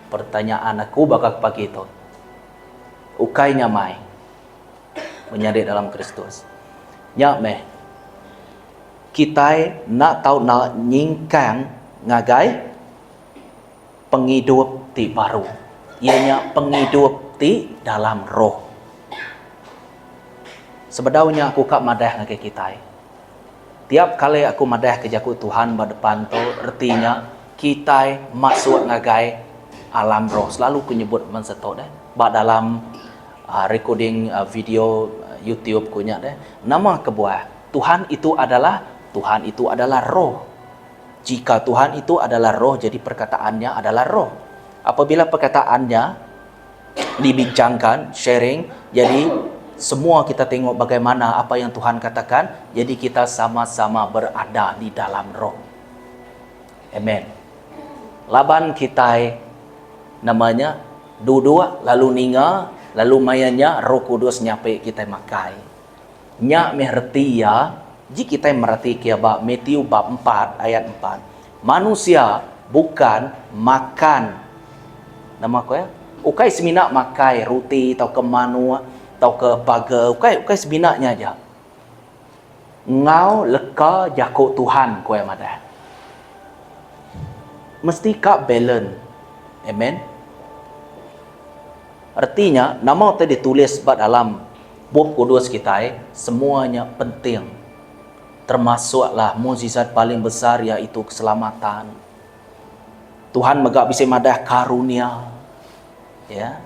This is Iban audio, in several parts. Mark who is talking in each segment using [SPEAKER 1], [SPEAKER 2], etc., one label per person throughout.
[SPEAKER 1] Pertanyaan aku baka ke pagi tu. Ukai nyamai menyadi dalam Kristus. Nya meh kitai enda tau enda nyingkang ngagai pengidup ti baru, iya nya pengidup ti dalam roh. Sebedau nya aku ka madah ngagai kitai. Tiap kali aku madah ke jaku Tuhan ba depan tu reti nya kitai masuk ngagai alam roh. Selalu ku nyebut men setu deh ba dalam uhh recording video youtube ku nya deh. Nama kebuah? Tuhan itu adalah Tuhan itu adalah roh. Jika Tuhan itu adalah roh jadi perkataan-Nya adalah roh. Apabila perkataan-Nya dibincangkan, sharing, jadi semua kita tengok bagaimana apa yang Tuhan katakan, jadi kita sama-sama berada di dalam roh. Amen. Laban kitai namanya duduk lalu ninga lalu maya nya Roh Kudus nyapi kitai makai. Nya meh reti iya, ji kitai mereti ke ba Matthew bab empat ayat empat, manusia bukan makan nama ko iya? Ukai semina makai ruti tauka manuk tauka burger, ukai ukai semina nya aja. Enggau leka jaku Tuhan ko iya madah. Mesti ka balance. Amen. Reti nya nama utai ditulis ba dalam Bup Kudus kitai, semua nya penting. Termasuklah mukjizat paling besar iaitu keselamatan. Tuhan mega bisi madah karunia. Ya.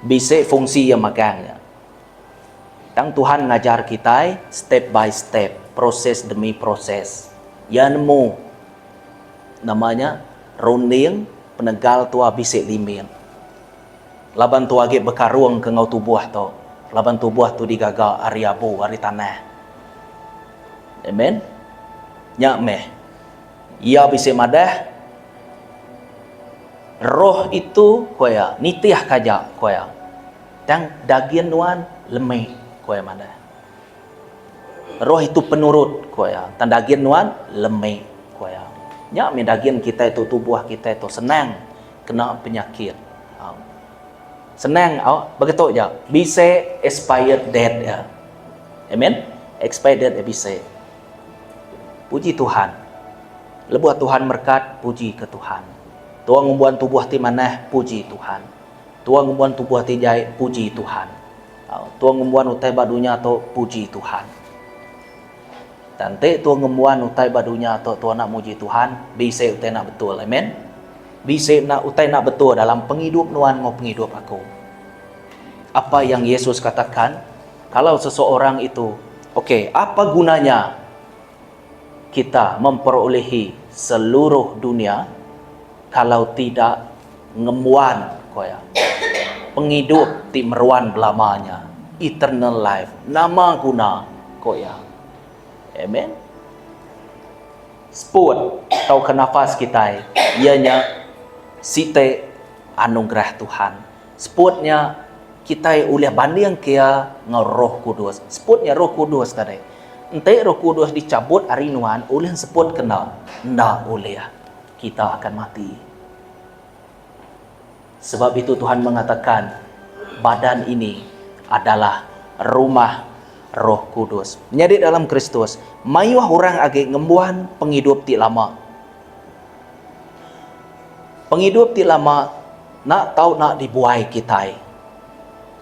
[SPEAKER 1] Bisi fungsi iya magang nya. Tang Tuhan ngajar kitai step by step, proses demi proses. Iya nemu nama nya runding penegal tua bisi limit. Laban tu agi bekarung ke enggau tubuh tu, laban tubuh tu digaga ari abu, ari tanah. Amen. Nya meh. Iya bisi madah, Roh itu, ku iya, nitihka aja, ku iya. Tang dagin nuan lemi, ku iya madah. Roh itu penurut, ku iya. Tang dagin nuan lemi, ku iya. Nya meh dagin kitai tu, tubuh kitai tu senang kena penyakit. Au. Senang au begitu ja. Bisi expired date iya. Amen. Expired date iya bisi. Puji Tuhan. Lebuh Tuhan merekat, puji ke Tuhan. Tua ngembuan tubuh ti manah, puji Tuhan. Tua ngembuan tubuh ti jai, puji Tuhan. Au, tua ngembuan utai ba dunya tu, puji Tuhan. Tang enti tua ngembuan utai ba dunya tu, tua enda muji Tuhan, bisi utai enda betul. Amen. Bisi enda utai enda betul dalam pengidup nuan enggau pengidup aku. Apa yang Yesus katakan, kalau seseorang itu, okey, apa gunanya kita memperolehi seluruh dunia kalau tidak ngembuan ko iya, pengidup ti meruan belama nya, eternal life, nama guna ko iya. Amen. Seput tauka nafas kitai iya nya siti anugerah Tuhan. Seput nya kitai ulih bandingka iya enggau Roh Kudus. Seput nya Roh Kudus tadi. Enti Roh Kudus dichabut ari nuan ulih enseput ke enda? Enda ulih. Kita akan mati. Sebab itu Tuhan mengatakan badan ini adalah rumah Roh Kudus. Menyadi dalam Kristus, mayuh orang agi ngembuan pengidup ti lama. Pengidup ti lama enda tau enda dibuai kitai.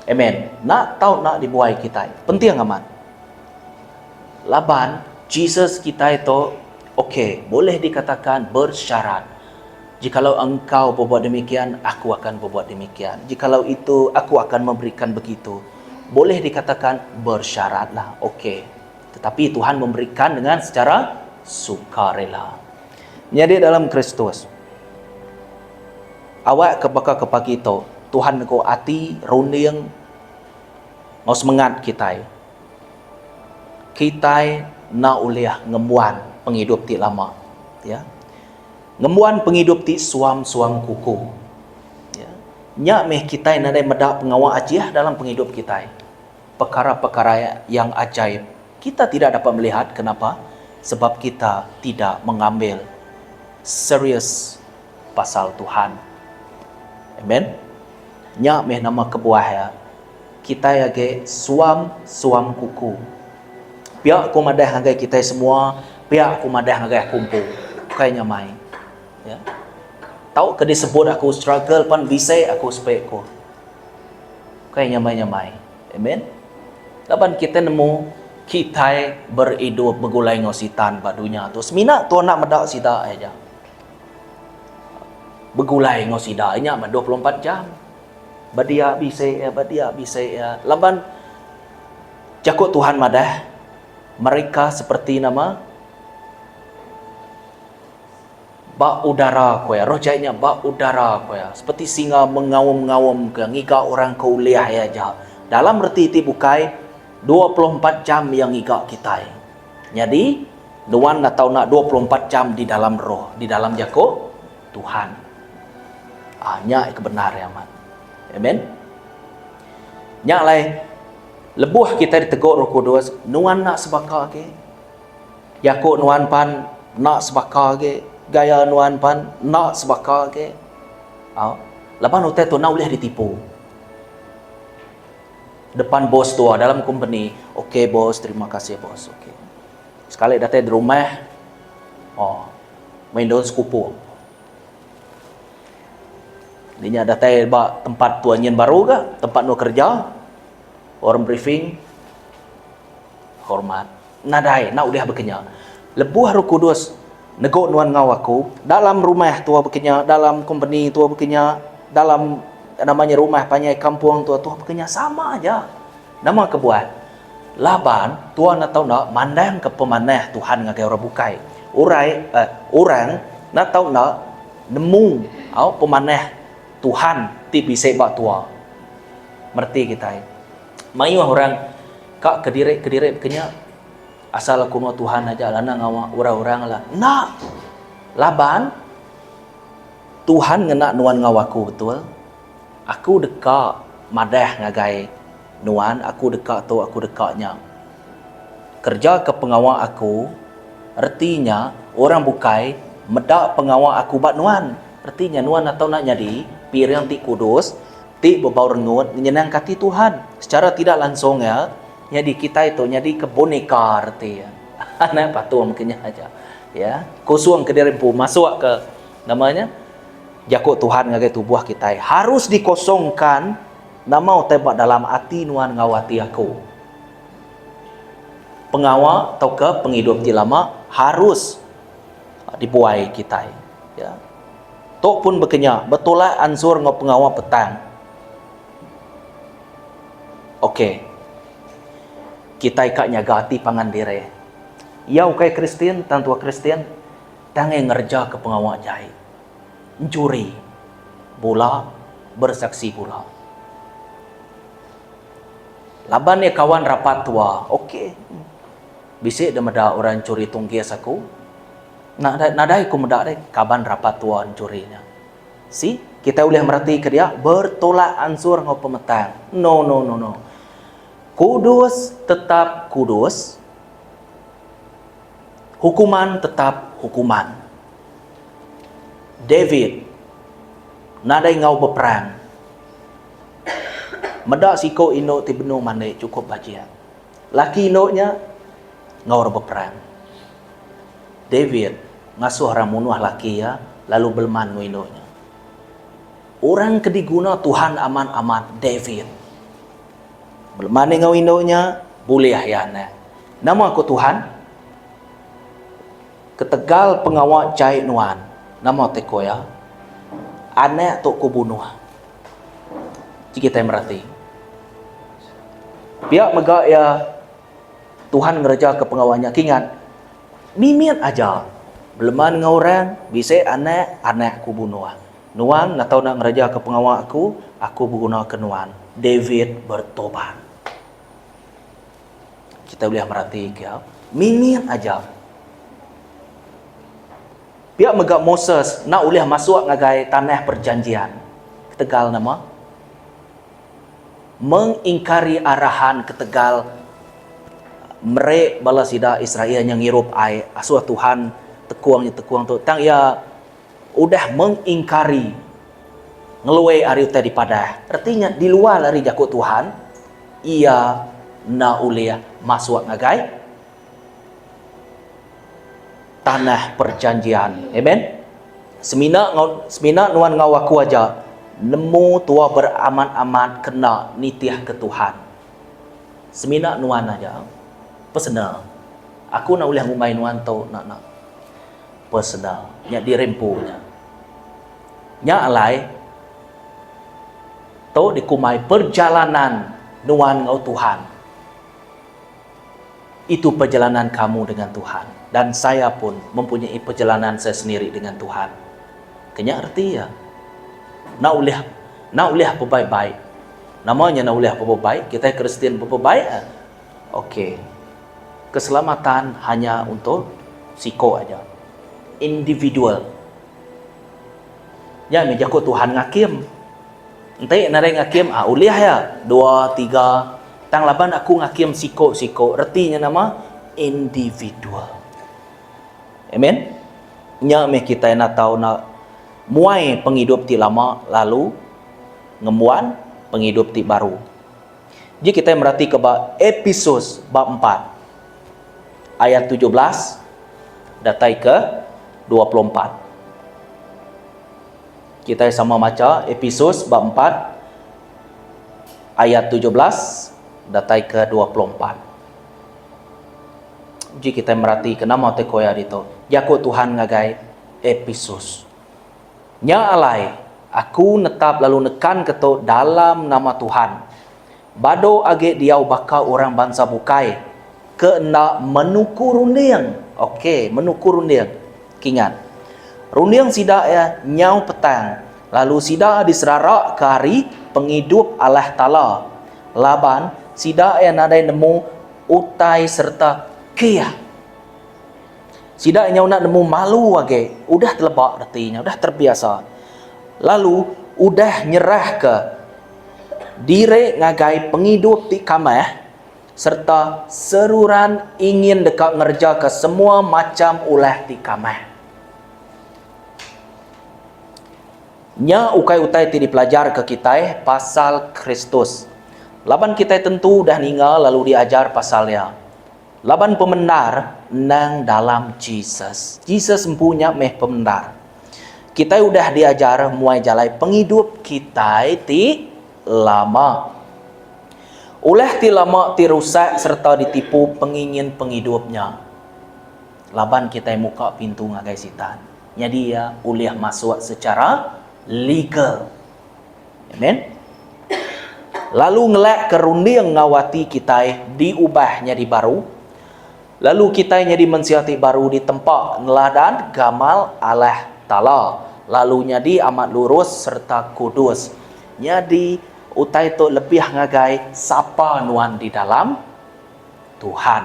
[SPEAKER 1] Amen. Enda tau enda dibuai kitai. Penting amat. Laban Jesus kitai tu okey, boleh dikatakan bersyarat. Jikalau engkau berbuat demikian, aku akan berbuat demikian. Jikalau itu, aku akan memberikan begitu. Boleh dikatakan bersyaratlah, okey. Tetapi Tuhan memberikan dengan secara sukarela. Nyadi dalam Kristus, awak ke baka ke pagi tu, Tuhan nego ati, runding, enggau semengat kitai. Kitai enda ulih ngembuan pengidup ti lama. Ya. Ngembuan pengidup ti suam-suam kuku. Ya. Nya meh kitai nadai meda pengawa ajih dalam pengidup kitai. Pekara-pekara yang ajaib kita tidak dapat melihat kenapa? Sebab kita tidak mengambil serius. pasal Tuhan. Amen. Nya meh nama kebuah iya kitai agi suam suam kuku. Pia ku madah ngagai kitai semua, pia ku madah ngagai aku empu. Ukai nya mai. Ya. Tau ke disebut aku struggle pan bisi aku sepe ku. Ukai nyamai-nyamai. Amen. Laban kitai nemu kitai beridup begulai enggau sitan ba dunya tu. Semina tu anak meda sida aja. Begulai enggau sida nya meh 24 jam. Ba dia bisi iya, ba dia bisi iya. Laban jaku Tuhan madah mereka seperti nama ba udara ku iya. Roh jai nya ba udara ku iya. Seperti singa mengaum-ngaum ke ngiga orang ke ulih iya aja. Dalam reti ti bukai 24 jam iya ngiga kitai. Nyadi, nuan enda tau enda 24 jam di dalam roh, di dalam jaku Tuhan. Ah, nya ke bendar iya amat. Amen. Nya alai lebuh kitai ditegur Roh Kudus, nuan enda sebaka agi. Jaku nuan pan enda sebaka agi, gaya nuan pan enda sebaka agi. Au, laban utai tu enda ulih ditipu. Depan bos tua dalam kompeni, ok bos, terima kasih bos, ok. Sekali datai di rumah, oh, main daun sekupung. Dia nya datai ba tempat tua nyin baru ga, tempat nuan kerja, orang briefing, hormat. Nadai, enda ulih bekenya. Lebuh Roh Kudus nego nuan enggau aku, dalam rumah tua bekenya, dalam kompeni tua bekenya, dalam nama nya rumah panjai kampung tua, tua bekenya sama aja. Nama kebuah? Laban tua enda tau enda mandangka pemanah Tuhan ngagai orang bukai. Urai eh, orang enda tau enda nemu au pemanah Tuhan ti bisi ba tua. Mereti kitai. Mayuh orang ka kediri-kediri bekenya asal aku enggau Tuhan aja lah anang ngawa orang-orang lah. Enda. Laban Tuhan ngena nuan enggau aku betul. Aku deka madah ngagai nuan aku deka tu aku deka nya. Kerja ke pengawa aku reti nya orang bukai meda pengawa aku ba nuan. Reti nya nuan atau enda nyadi piring ti kudus Ti bebau rengut ngenyenangka ati Tuhan. Secara tidak langsung iya, nyadi kitai tu nyadika boneka reti iya. Anak patung ke nya aja. Ya, kosong ke diri empu masuk ke nama nya? Jaku Tuhan ngagai tubuh kitai harus dikosongkan nama utai ba dalam ati nuan enggau ati aku. Pengawa tauka pengidup ti lama harus dibuai kitai. Ya. Tu pun bekenya, betulak ansur enggau pengawa petang. Ok. Kitai ka nyaga ati pangan diri. Iya ukai Kristian tang tua Kristian, tang iya ngereja ke pengawa jai. Enchuri, bula, bersaksi bula. Laban iya kawan rapat tua, ok. Bisi deh meda orang enchuri tunggis aku. Nadai nadai ku meda deh kaban rapat tua enchuri nya. See, kitai ulih meratika dia bertolak ansur enggau pemetang. No no no no. Kudus tetap kudus. Hukuman tetap hukuman. David nadai enggau beperang. Meda siku indu ti benung mandi chukup bajik. Laki indu nya enggau orang beperang. David ngasuh orang munuh laki iya lalu beleman enggau indu nya. Orang ke diguna Tuhan amat-amat David. Beleman enggau indu nya, bulih iya anak. Nama ku Tuhan? Ketegal pengawa jai nuan, nama ti ku iya? Anak tu ku bunuh. Ti kitai merati. Pia mega iya Tuhan ngerejaka pengawa nya. Kingat, mimit aja beleman enggau orang, bisi anak, anak ku bunuh. Nuan enda tau enda ngerejaka pengawa aku, aku begunaka nuan. David bertobat. Kita ulih meratika, mimit aja. Pia mega Moses enda ulih masuk ngagai Tanah Perjanjian. Ketegal nama? Mengingkari arahan ketegal meri bala sida Israel nya ngirup ai asuh Tuhan tekung nya tekung tu tang iya. udah mengingkari ngeluai ari utai dipadah, reti nya di luar ari jaku Tuhan, iya enda ulih masuk ngagai tanah perjanjian. Amen. Semina enggau semina nuan enggau aku aja nemu tua beramat-amat kena nitihka Tuhan. Semina nuan aja personal. Aku enda ulih ngumbai nuan tu enda enda personal. Nya diri empu nya. Nya alai tu dikumbai perjalanan nuan enggau Tuhan. Itu perjalanan kamu dengan Tuhan dan saya pun mempunyai perjalanan saya sendiri dengan Tuhan. Kenya reti iya. Enda ulih enda ulih bebaik-baik. Nama nya enda ulih bebaik? Kitai Kristian bebaik ah. Okey. Keselamatan hanya untuk siko aja. Individual. Nya meh jaku Tuhan ngakim. Enti nadai ngakim, ah ulih iya dua, tiga. Tang laban aku ngakim siko-siko, reti nya nama? Individual. Amen. Nya meh kitai enda tau enda muai pengidup ti lama lalu ngembuan pengidup ti baru. Ji kitai meratika ba Episus bab empat ayat 17 datai ke 24. Kitai sama macha Episus bab empat ayat 17 datai ke 24. Uji kitai meratika nama utai ku iya ditu. Jaku Tuhan ngagai Episus. Nya alai, aku netap lalu nekanka tu dalam nama Tuhan. Badu agi diau baka orang bansa bukai ke enda menuku runding. Okey, menuku runding. Kingat. Runding sida iya nyau petang lalu sida diseraraka ari pengidup Allah Taala laban sida iya nadai nemu utai sereta kih. Sida nyau enda nemu malu agi, udah teleba reti nya, udah terbiasa lalu udah nyerahka diri ngagai pengidup ti kamah sereta seruran ingin deka ngerejaka semua macham ulah ti kamah. Nya ukai utai ti dipelajarka kitai pasal Kristus, laban kitai tentu udah ninga lalu diajar pasal iya. Laban pemendar endang dalam Jesus. Jesus empu nya meh pemendar. Kitai udah diajar muai jalai pengidup kitai ti lama. Ulah ti lama ti rusak sereta ditipu pengingin pengidup nya. Laban kitai muka pintu ngagai Sitan, nyadi iya ulih masuk secara legal. Amen. Lalu ngelakka runding enggau ati kitai diubah nyadi baru, lalu kitai nyadi mensia ti baru ditempa neladan gamal Allah Taala, lalu nyadi amat lurus sereta kudus. Nyadi utai tu lebih ngagai sapa nuan di dalam Tuhan.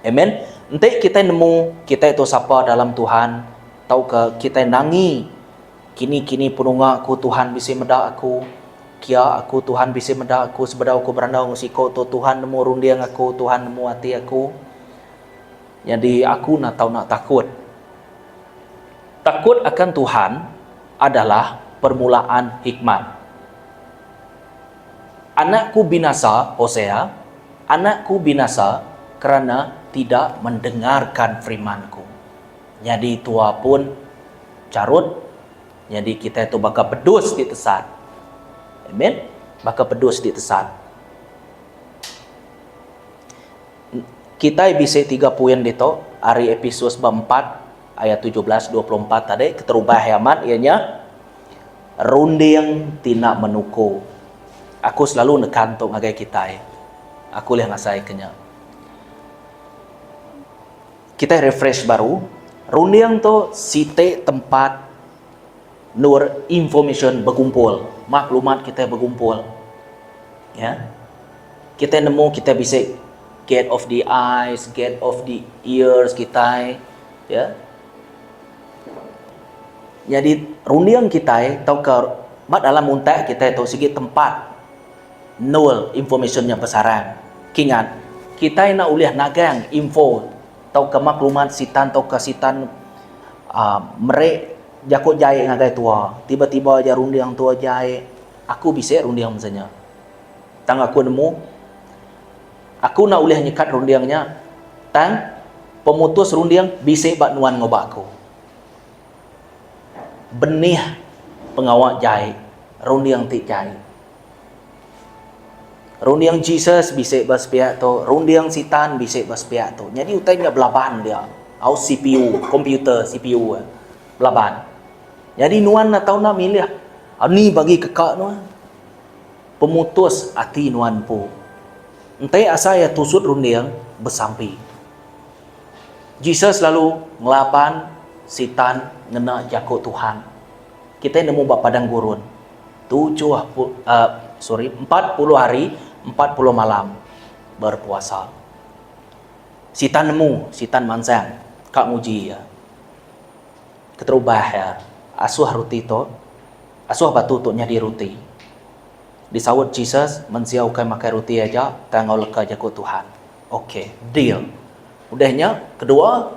[SPEAKER 1] Amen. Enti kitai nemu kitai tu sapa dalam Tuhan tauka kitai nangi kini-kini penunga aku Tuhan bisi meda aku, kia aku Tuhan bisi meda aku sebedau aku berandau enggau siko tu Tuhan nemu runding aku, Tuhan nemu ati aku. Nyadi aku enda tau enda takut. Takut akan Tuhan adalah permulaan hikmat. Anakku binasa, Hosea, anakku binasa kerana tidak mendengarkan firmanku. Nyadi tua pun charut, nyadi kitai tu baka bedus ti tesat. Amen. Baka bedus ti tesat. Kitai bisi tiga poin ditu ari Episus ba empat ayat 17 24 tadi keterubah iya amat iya nya runding ti enda menuku. Aku selalu nekan tu ngagai kitai. Aku ulih ngasaika nya. Kitai refresh baru, runding tu siti tempat endur information begumpul, maklumat kitai begumpul. Ya. Kitai nemu kitai bisi gate of the eyes, gate of the ears kitai, ya. Nyadi runding kitai tauka ba dalam untak kitai tu sigi tempat endur information nya besarang. Kingat, kitai enda ulih nagang info tauka maklumat sitan tauka sitan uhh meri. jaku jai ngagai tua. Tiba-tiba aja runding tua jai. Aku bisi runding masa nya. Tang aku nemu aku enda ulih nyekat runding nya tang pemutus runding bisi ba nuan enggau ba aku. Benih pengawa jai, runding ti jai. Runding Jesus bisi ba sepiak tu, runding sitan bisi ba sepiak tu. Nyadi utai nya belaban dia. Au CPU, komputer CPU eh. Belaban. Nyadi nuan enda tau enda milih ni bagi keka nuan. Pemutus ati nuan empu. Enti asai iya tusut runding, besampi. Jesus lalu ngelaban sitan ngena jaku Tuhan. Kitai nemu ba padang gurun. Tujuh uh, sorry, 40 hari, 40 malam berpuasa. Sitan nemu, sitan mansang ka nguji iya. Keterubah iya, asuh ruti tu, asuh batu tu nyadi ruti. Disaut Jesus, mensia ukai makai ruti aja, tang enggau leka jaku Tuhan. Ok, deal. Udah nya, kedua,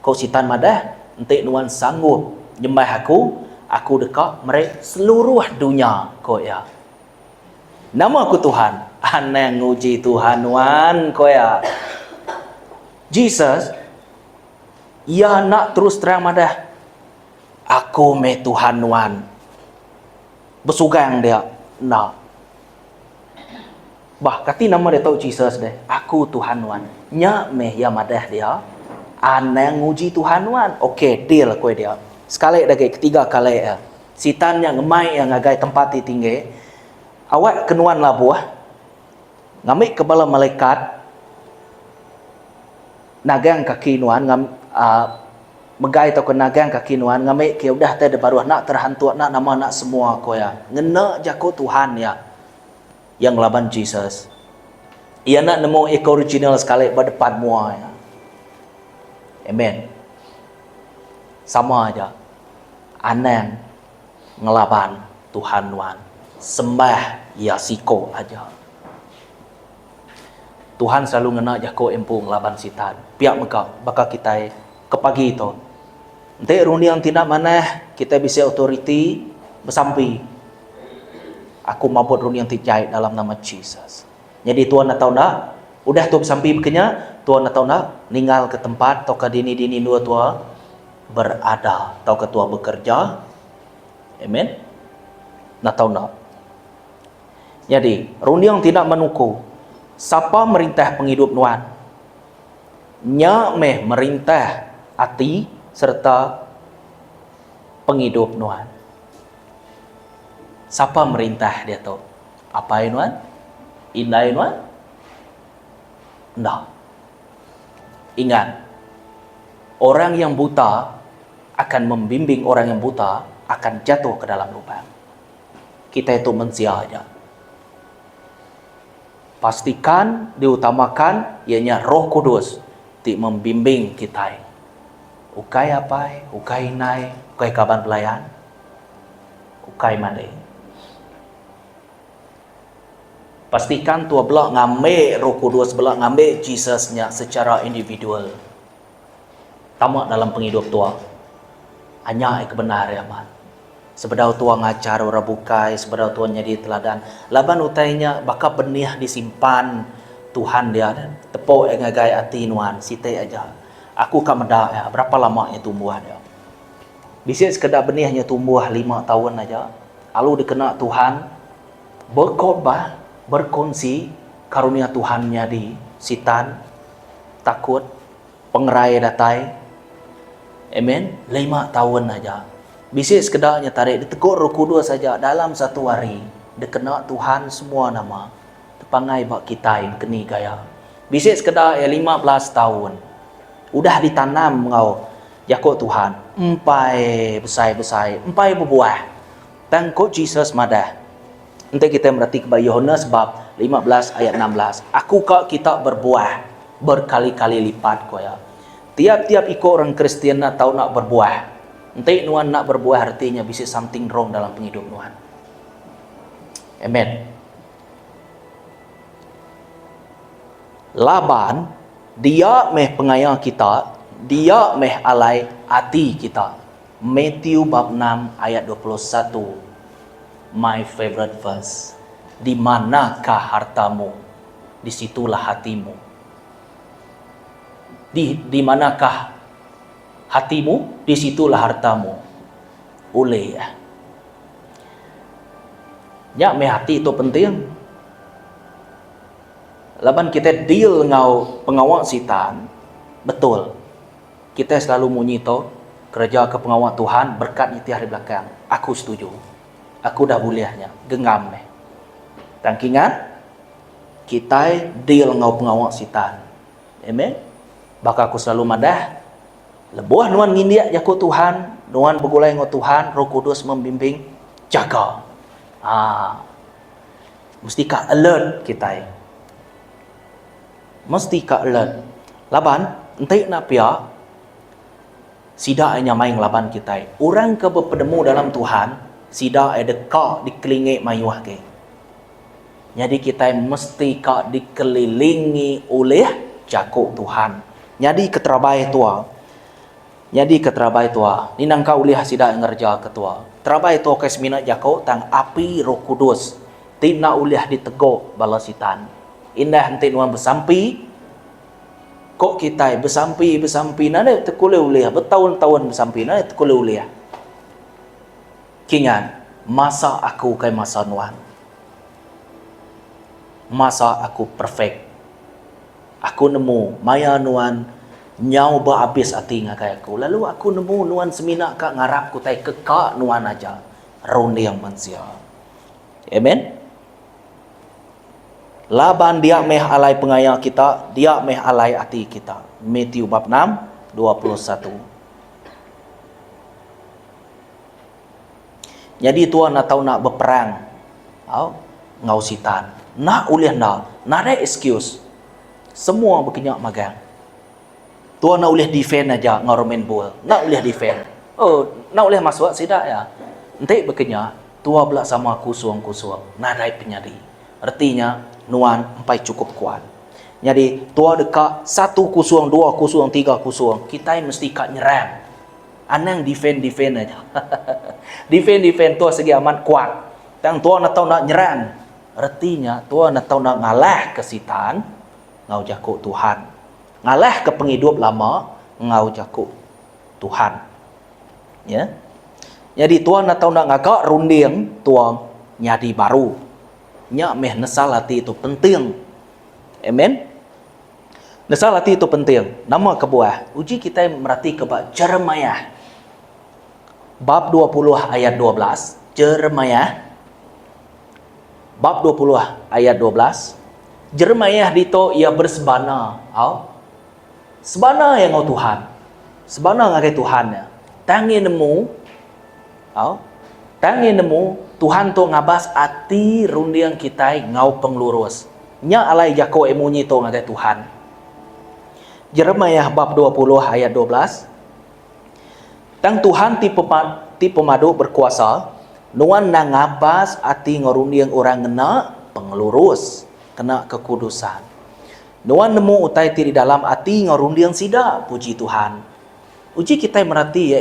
[SPEAKER 1] Ko Sitan madah, Enti nuan sanggup nyembah aku, aku deka meri seluruh dunya, ko iya. Nama ku Tuhan? Anang nguji Tuhan nuan, ko iya. Jesus, iya enda terus terang madah, Aku meh Tuhan nuan. Besugang dia, enda. Bah, kati nama diatu Jesus deh? Aku Tuhan nuan. Nya meh iya madah dia, Anang nguji Tuhan nuan. Ok, deal ku iya dia. Sekali da agi, ketiga kali iya. Sitan nya ngemai iya ngagai tempat ti tinggi. Awak ke nuan labuh, ngambika bala malaikat nagang kaki nuan ngam uhh megai tauka nagang kaki nuan ngambika udah tai da baruh enda terhantuk enda nama enda semua ku iya. Ngena jaku Tuhan iya. Iya ngelaban Jesus. Iya enda nemu iya ke original sekali ba depan mua iya. Amen. Sama aja. Anang ngelaban Tuhan nuan. Sembah iya siko aja. Tuhan selalu ngena jaku empu ngelaban sitan. Pia mega baka kitai ke pagi tu. Enti runding ti enda manah, kitai bisi autoriti besampi. Aku mabut runding ti jai dalam nama Jesus. Nyadi tuan atau enda, udah tua besampi baka nya, tuan atau enda ninggalka tempat tauka dini-dini endur tua berada tauka tua bekerja. Amen. Enda tau enda. Nyadi, runding ti enda menuku, sapa merintah pengidup nuan? Nya meh merintah ati sereta pengidup nuan. Sapa merintah diatu? Apai nuan? Indai nuan? Enda. Ingat, orang yang buta akan membimbing orang yang buta akan jatuh ke dalam lubang. Kitai tu mensia aja. Pastikan diutamakan iya nya Roh Kudus ti membimbing kitai. Ukai apai, ukai indai, ukai kaban belayan. Ukai madi. Pastikan tua bela ngambi Roh Kudus bela ngambi Jesus nya secara individual. Tama dalam pengidup tua. Anya ke bendar iya amat. Sebedau tua ngajar orang bukai, sebedau tua nyadi teladan. Laban utai nya baka benih disimpan Tuhan dia tepok iya ngagai ati nuan siti aja. Aku ka meda iya berapa lama iya tumbuh dia. Bisi sekeda benih nya tumbuh lima taun aja, alu dikena Tuhan bekhotbah, berkongsi karunia Tuhan nyadi sitan, takut, pengerai datai. Amen. Lima taun aja. Bisi sekeda nya tarik ditegur Roh Kudus aja dalam satu hari dikena Tuhan semua nama tepangai ba kitai bekeni gaya. Bisi sekeda iya 15 taun udah ditanam enggau Jaku Tuhan empai besai-besai, empai bebuah. Tang ku Jesus madah, enti kitai meretika ba Yohanes bab 15 ayat 16, Aku ka kita berbuah berkali-kali lipat, ku iya. Tiap-tiap iku orang Kristian enda tau enda berbuah. Enti nuan enda berbuah reti nya bisi something wrong dalam pengidup nuan. Amen. Laban dia meh pengaya kita, dia meh alai ati kita. Matthew bab enam ayat 21, my favourite verse, Di manakah hartamu, di situlah hatimu. Di di manakah hatimu, di situlah hartamu. Ulih. Nya meh ati tu penting. Laban kitai deal enggau pengawa sitan, betul. Kitai selalu munyi tu, kereja ke pengawa Tuhan berkat nitih ari belakang. Aku setuju. Aku udah bulih nya. Genggam meh. Tang kingat, kitai deal enggau pengawa sitan. Amen. Baka aku selalu madah, lebuh nuan ngindik jaku Tuhan, nuan begulai enggau Tuhan, Roh Kudus membimbing, jaga. Haa. Mesti ka alert kitai. Mesti ka alert. Laban enti enda pia, sida iya nyamai ngelaban kitai. Orang ke bepenemu dalam Tuhan, sida iya deka dikelingi mayuh agi. Nyadi kitai mesti ka dikelilingi ulih jaku Tuhan. Nyadi ke terabai tua. Nyadi ke terabai tua. Ni nangka ulih sida ngereja ke tua. Terabai tua ukai semina jaku tang api Roh Kudus ti enda ulih ditego bala sitan. Indah enti nuan besampi, ko kitai besampi besampi nadai tekulih ulih betaun-taun besampi nadai tekulih ulih. Kingat, masa aku ukai masa nuan. Masa aku perfect. Aku nemu maya nuan nyau beabis ati ngagai aku, lalu aku nemu nuan semina ka ngarap ku utai ke ka nuan aja, runding mensia. Amen. Laban dia meh alai pengaya kita, dia meh alai ati kita. Matthew bab 6, 21. Nyadi tua enda tau nak beperang au enggau sitan. Enda ulih enda. Nadai excuse. Semua bekenya magang. Tua enda ulih defend aja enggau orang main bol. Enda ulih defend. Oh, enda ulih masuk sida iya. Enti bekenya, tua bela sama kusung-kusung. Nadai penyadi. Reti nya, nuan empai chukup kuat. Nyadi, tua deka satu kusung, dua kusung, tiga kusung. Kitai mesti ka nyerang. Anang defend defend aja. Defend defend tua sigi amat kuat. Tang tua enda tau enda nyerang. Reti nya tua enda tau enda ngalahka sitan enggau jaku Tuhan. Ngalahka pengidup lama enggau jaku Tuhan. Ya. Nyadi tua enda tau enda ngaga runding tua nyadi baru. Nya meh nesal ati tu penting. Amen. Nesal ati tu penting. Nama kebuah? Uji kitai meratika ba Jeremiah bab 20 ayat 12. Jeremiah bab 20 ayat 12. Jeremiah ditu iya bersebana. Au. Sebana iya enggau Tuhan. Sebana ngagai Tuhan iya. Tang iya nemu, au. Tang iya nemu Tuhan tu ngabas ati runding kitai enggau pengelurus. Nya alai jaku iya munyi tu ngagai Tuhan. Jeremiah bab 20 ayat 12, Tang Tuhan ti ti pemadu berkuasa, nuan endang ngabas ati enggau runding orang ngena pengelurus, kena kekudusan. Nuan nemu utai ti di dalam ati enggau runding sida, puji Tuhan. Uji kitai merati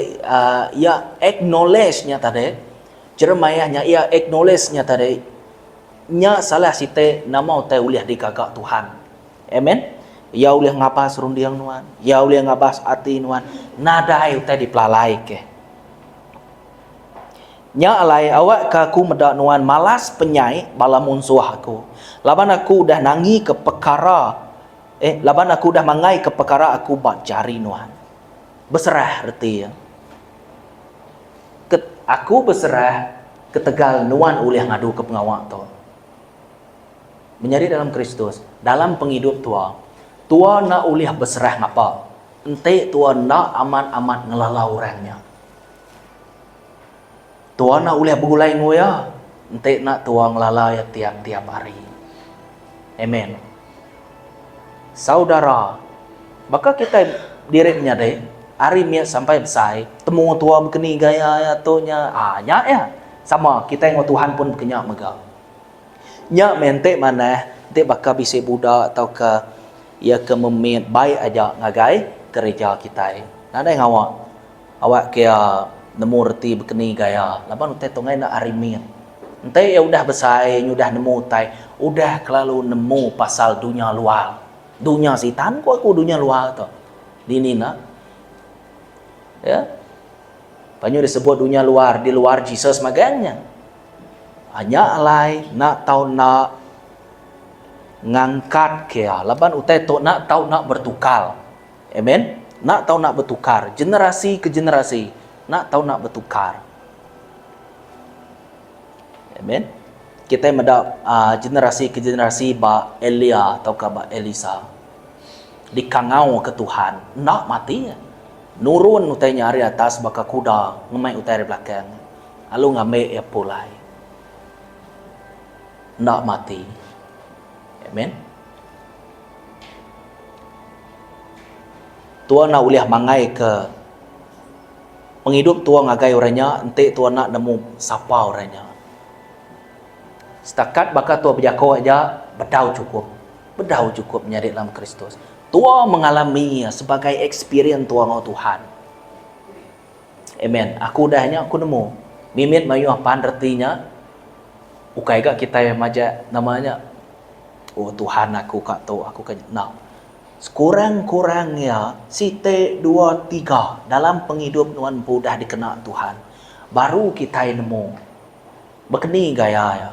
[SPEAKER 1] iya acknowledge nya tadi, Jeremiah nya iya acknowledge nya tadi, Nya salah siti nama utai ulih digaga Tuhan. Amen. Iya ulih ngabas runding nuan. Iya ulih ngabas ati nuan. Nadai utai dipelalai ke. Nya alai awakka aku meda nuan malas penyai bala munsuh aku. Laban aku udah nangika pekara eh laban aku udah mangaika pekara aku ba jari nuan. Beserah reti iya. Ke aku beserah ketegal nuan ulih ngaduka pengawa tu. Menyadi dalam Kristus, dalam pengidup tua, tua enda ulih beserah ngapa enti tua enda amat-amat ngelala orang nya. Tua enda ulih begulai enggau iya enti enda tua ngelala iya tiap-tiap hari. Amen. Saudara, baka kitai diri menyadi, ari mit sampai besai, temu tua bekeni gaya iya tu nya, ah nya iya. Sama kitai enggau Tuhan pun bekenya mega. Nya meh enti manah, enti baka bisi budak tauka iya ke memit baik aja ngagai kereja kitai. Nadai ngawa awak ke iya. Nemu reti bekeni gaya laban utai tu enggai enda ari mit. Enti iya udah besai nyudah nemu utai udah kelalu nemu pasal dunya luar. Dunya sitan ku aku dunya luar tu. Dini enda. Ya. Panyu disebut dunya luar di luar Jesus magang nya. Nya alai enda tau enda ngangkat ke iya laban utai tu enda tau enda bertukar. Amen. Enda tau enda betukar generasi ke generasi enda tau enda betukar. Amen. Kitai meda uhh generasi ke generasi ba Elia tauka ba Elisa dikangau ke Tuhan enda mati iya. Nurun utai nya ari atas baka kuda ngemai utai ari belakang lalu ngambi iya pulai. Enda mati. Amen. Tua enda ulih mangai ke pengidup tua ngagai orang nya enti tua enda nemu sapa orang nya. Setakat baka tua bejako aja bedau chukup. Bedau chukup menyadi dalam Kristus. Tua mengalami iya sebagai experience tua enggau Tuhan. Amen. Aku udah nya aku nemu. Mimit mayuh pan reti nya ukai ga kitai majak nama nya oh Tuhan aku ka tu aku ka nya. Enda. Sekurang-kurang iya siti dua tiga dalam pengidup nuan empu udah dikena Tuhan baru kitai nemu bekeni gaya iya.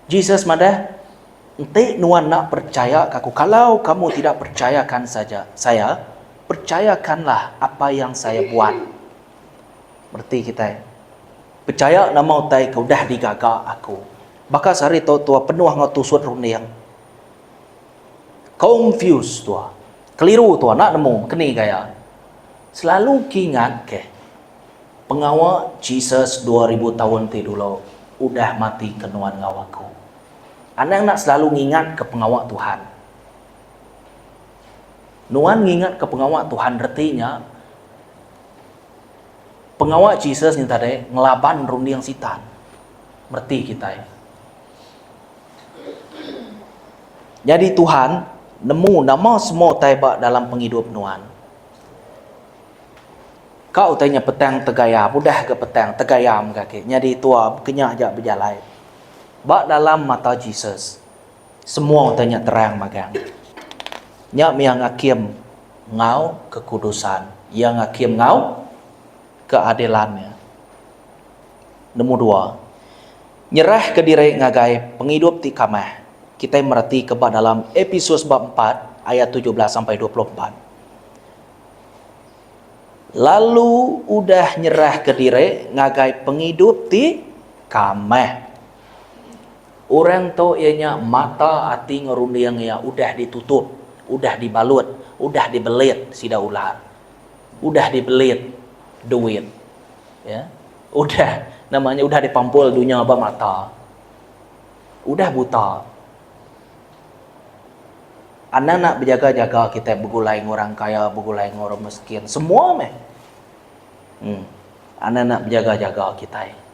[SPEAKER 1] Jesus madah enti nuan enda percaya ka aku kalau kamu tidak percayakan saja saya percayakanlah apa yang saya buat. Reti kitai pechaya nama utai ke udah digaga aku. Baka sehari tu tua penuh enggau tusut runding. Confused tua. Keliru tua enda nemu keni gaya. Selalu kingat ke pengawa Jesus 2000 taun ti dulu udah mati ke nuan enggau aku. Anang enda selalu ngingat ke pengawa Tuhan. Nuan ngingat ke pengawa Tuhan reti nya pengawa Jesus nya tadi ngelaban runding sitan. Mereti kitai. Nyadi Tuhan nemu nama semua utai ba dalam pengidup nuan. Ka utai nya petang tegayam, udah ga petang tegayam ga agi. Nyadi tua bekenya aja bejalai. Ba dalam mata Jesus, semua utai nya terang magang. Nya mih iya ngakim enggau kekudusan. Iya ngakim enggau keadilan iya. Nemu dua. Nyerahka diri ngagai pengidup ti kamah, kitai meretika ba dalam Episus bab empat ayat 17 sampai 24. Lalu udah nyerahka diri ngagai pengidup ti kamah. Orang tu iya nya mata ati enggau runding iya udah ditutup, udah dibalut, udah dibelit sida ular. Udah dibelit duit. Ya. Udah nama nya udah dipampul dunya ba mata. Udah buta. Anang nak bejaga-jaga kitai begulai enggau orang kaya, begulai enggau orang miskin. Semua meh. Hmm. Anang nak bejaga-jaga kitai.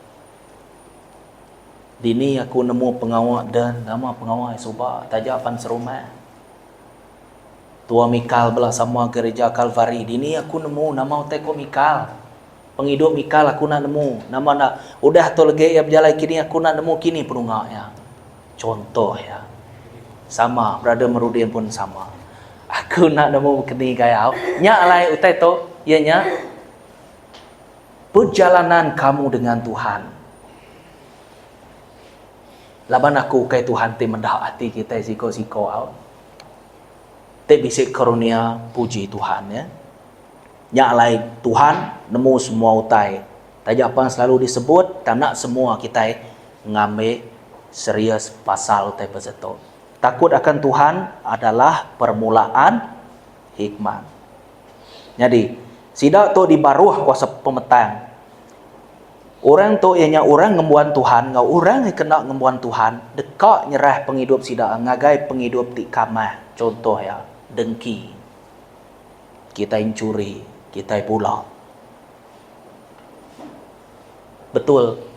[SPEAKER 1] Dini aku nemu pengawa den, nama pengawa suba taja pan serumah. Tua Mikal bela sama gereja Kalvari. Dini aku nemu nama utai ko Mikal. Pengidup Mikal aku enda nemu. Nama enda udah tu legi iya bejalai kini aku enda nemu kini penunga iya. Contoh iya. Sama brother Merudin pun sama. Aku enda nemu keni gaya. Nya alai utai tu iya nya perjalanan kamu dengan Tuhan. Laban aku ukai Tuhan ti meda ati kitai siko-siko au. Ti bisi karunia puji Tuhan ya. Nya alai Tuhan nemu semua utai. Taja pan selalu disebut tang enda semua kitai ngambi serius pasal utai besetu. Takut akan Tuhan adalah permulaan hikmat. Nyadi, sida tu di baruh kuasa pemetang. Orang tu iya nya orang ngembuan Tuhan enggau orang ke enda ngembuan Tuhan deka nyerah pengidup sida ngagai pengidup ti kamah, chunto iya, dengki. Kitai enchuri, kitai bula. Betul.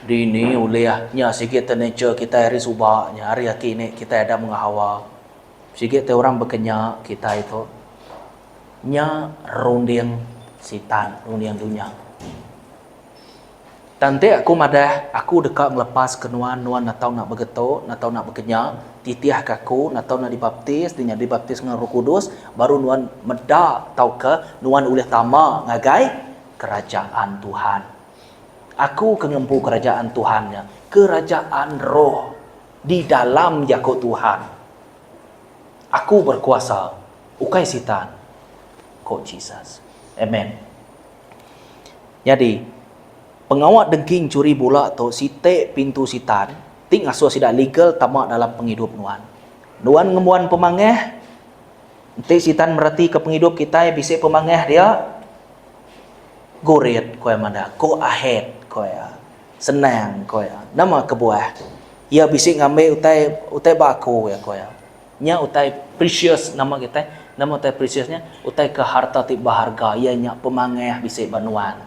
[SPEAKER 1] Dini ulih nya sigi te nature kitai ari suba nya ari aki ini kitai Adam enggau Hawa. Sigi te orang bekenya kitai tu. Nya runding. Sitan, runding dunya. Tang enti aku madah, aku deka ngelepaska nuan, nuan enda tau enda begetu, enda tau enda bekenya, titihka aku, enda tau enda dibaptis, ti nya dibaptis enggau Roh Kudus, baru nuan meda tauka nuan ulih tama ngagai Kerajaan Tuhan. Aku ke ngempu Kerajaan Tuhan nya, Kerajaan Roh di dalam Jaku Tuhan. Aku berkuasa, ukai Sitan, ku Jesus. Amen. Nyadi, pengawa dengki enchuri bula tu siti pintu Sitan ti ngasuh sida legal tama dalam pengidup nuan. Nuan ngembuan pemangah, enti Sitan meretika pengidup kitai bisi pemangah dia, gurit ku iya madah, go ahead ku iya, senang ku iya. Nama kebuah? Iya bisi ngambi utai utai ba aku iya ku iya. Nya utai precious nama kitai, nama utai precious nya utai ke harta ti beharga iya nya pemangah bisi ba nuan.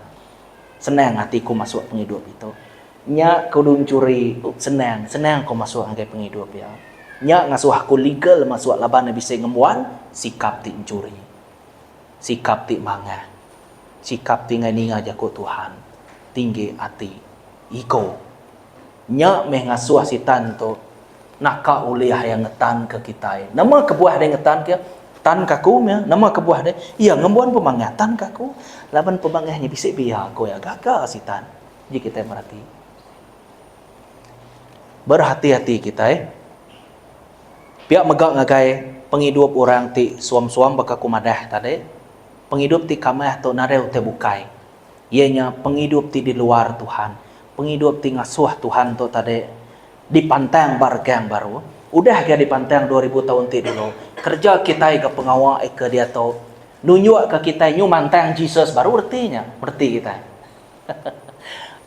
[SPEAKER 1] Senang ati ku masuk pengidup ditu. Nya ke udu enchuri senang, senang ku masuk ngagai pengidup iya. Nya ngasuh aku legal masuk laban ne bisi ngembuan sikap ti enchuri. Sikap ti mangah. Sikap ti enggai ninga jaku Tuhan. Tinggi ati. Ego. Nya meh ngasuh Sitan tu naka ulih iya ngetanka kitai. Nama kebuah deh ngetanka iya? Tanka aku meh. Nama kebuah deh? Iya ngembuan pemangah. Tanka aku. Laban pemangah nya bisi biya ku iya. Gaga Sitan. Ji kitai merati. Berhati-hati kitai. Pia mega ngagai pengidup orang ti suam-suam baka ku madah tadi. Pengidup ti kamah tu nadai utai bukai. Iya nya pengidup ti di luar Tuhan. Pengidup ti ngasuh Tuhan tu tadi dipantang ba regang baru. Udah ga dipantang 2000 taun ti dulu, kereja kitai ga pengawa eka diatu nunjukka kitai nyu mantang Jesus baru reti nya, reti kitai.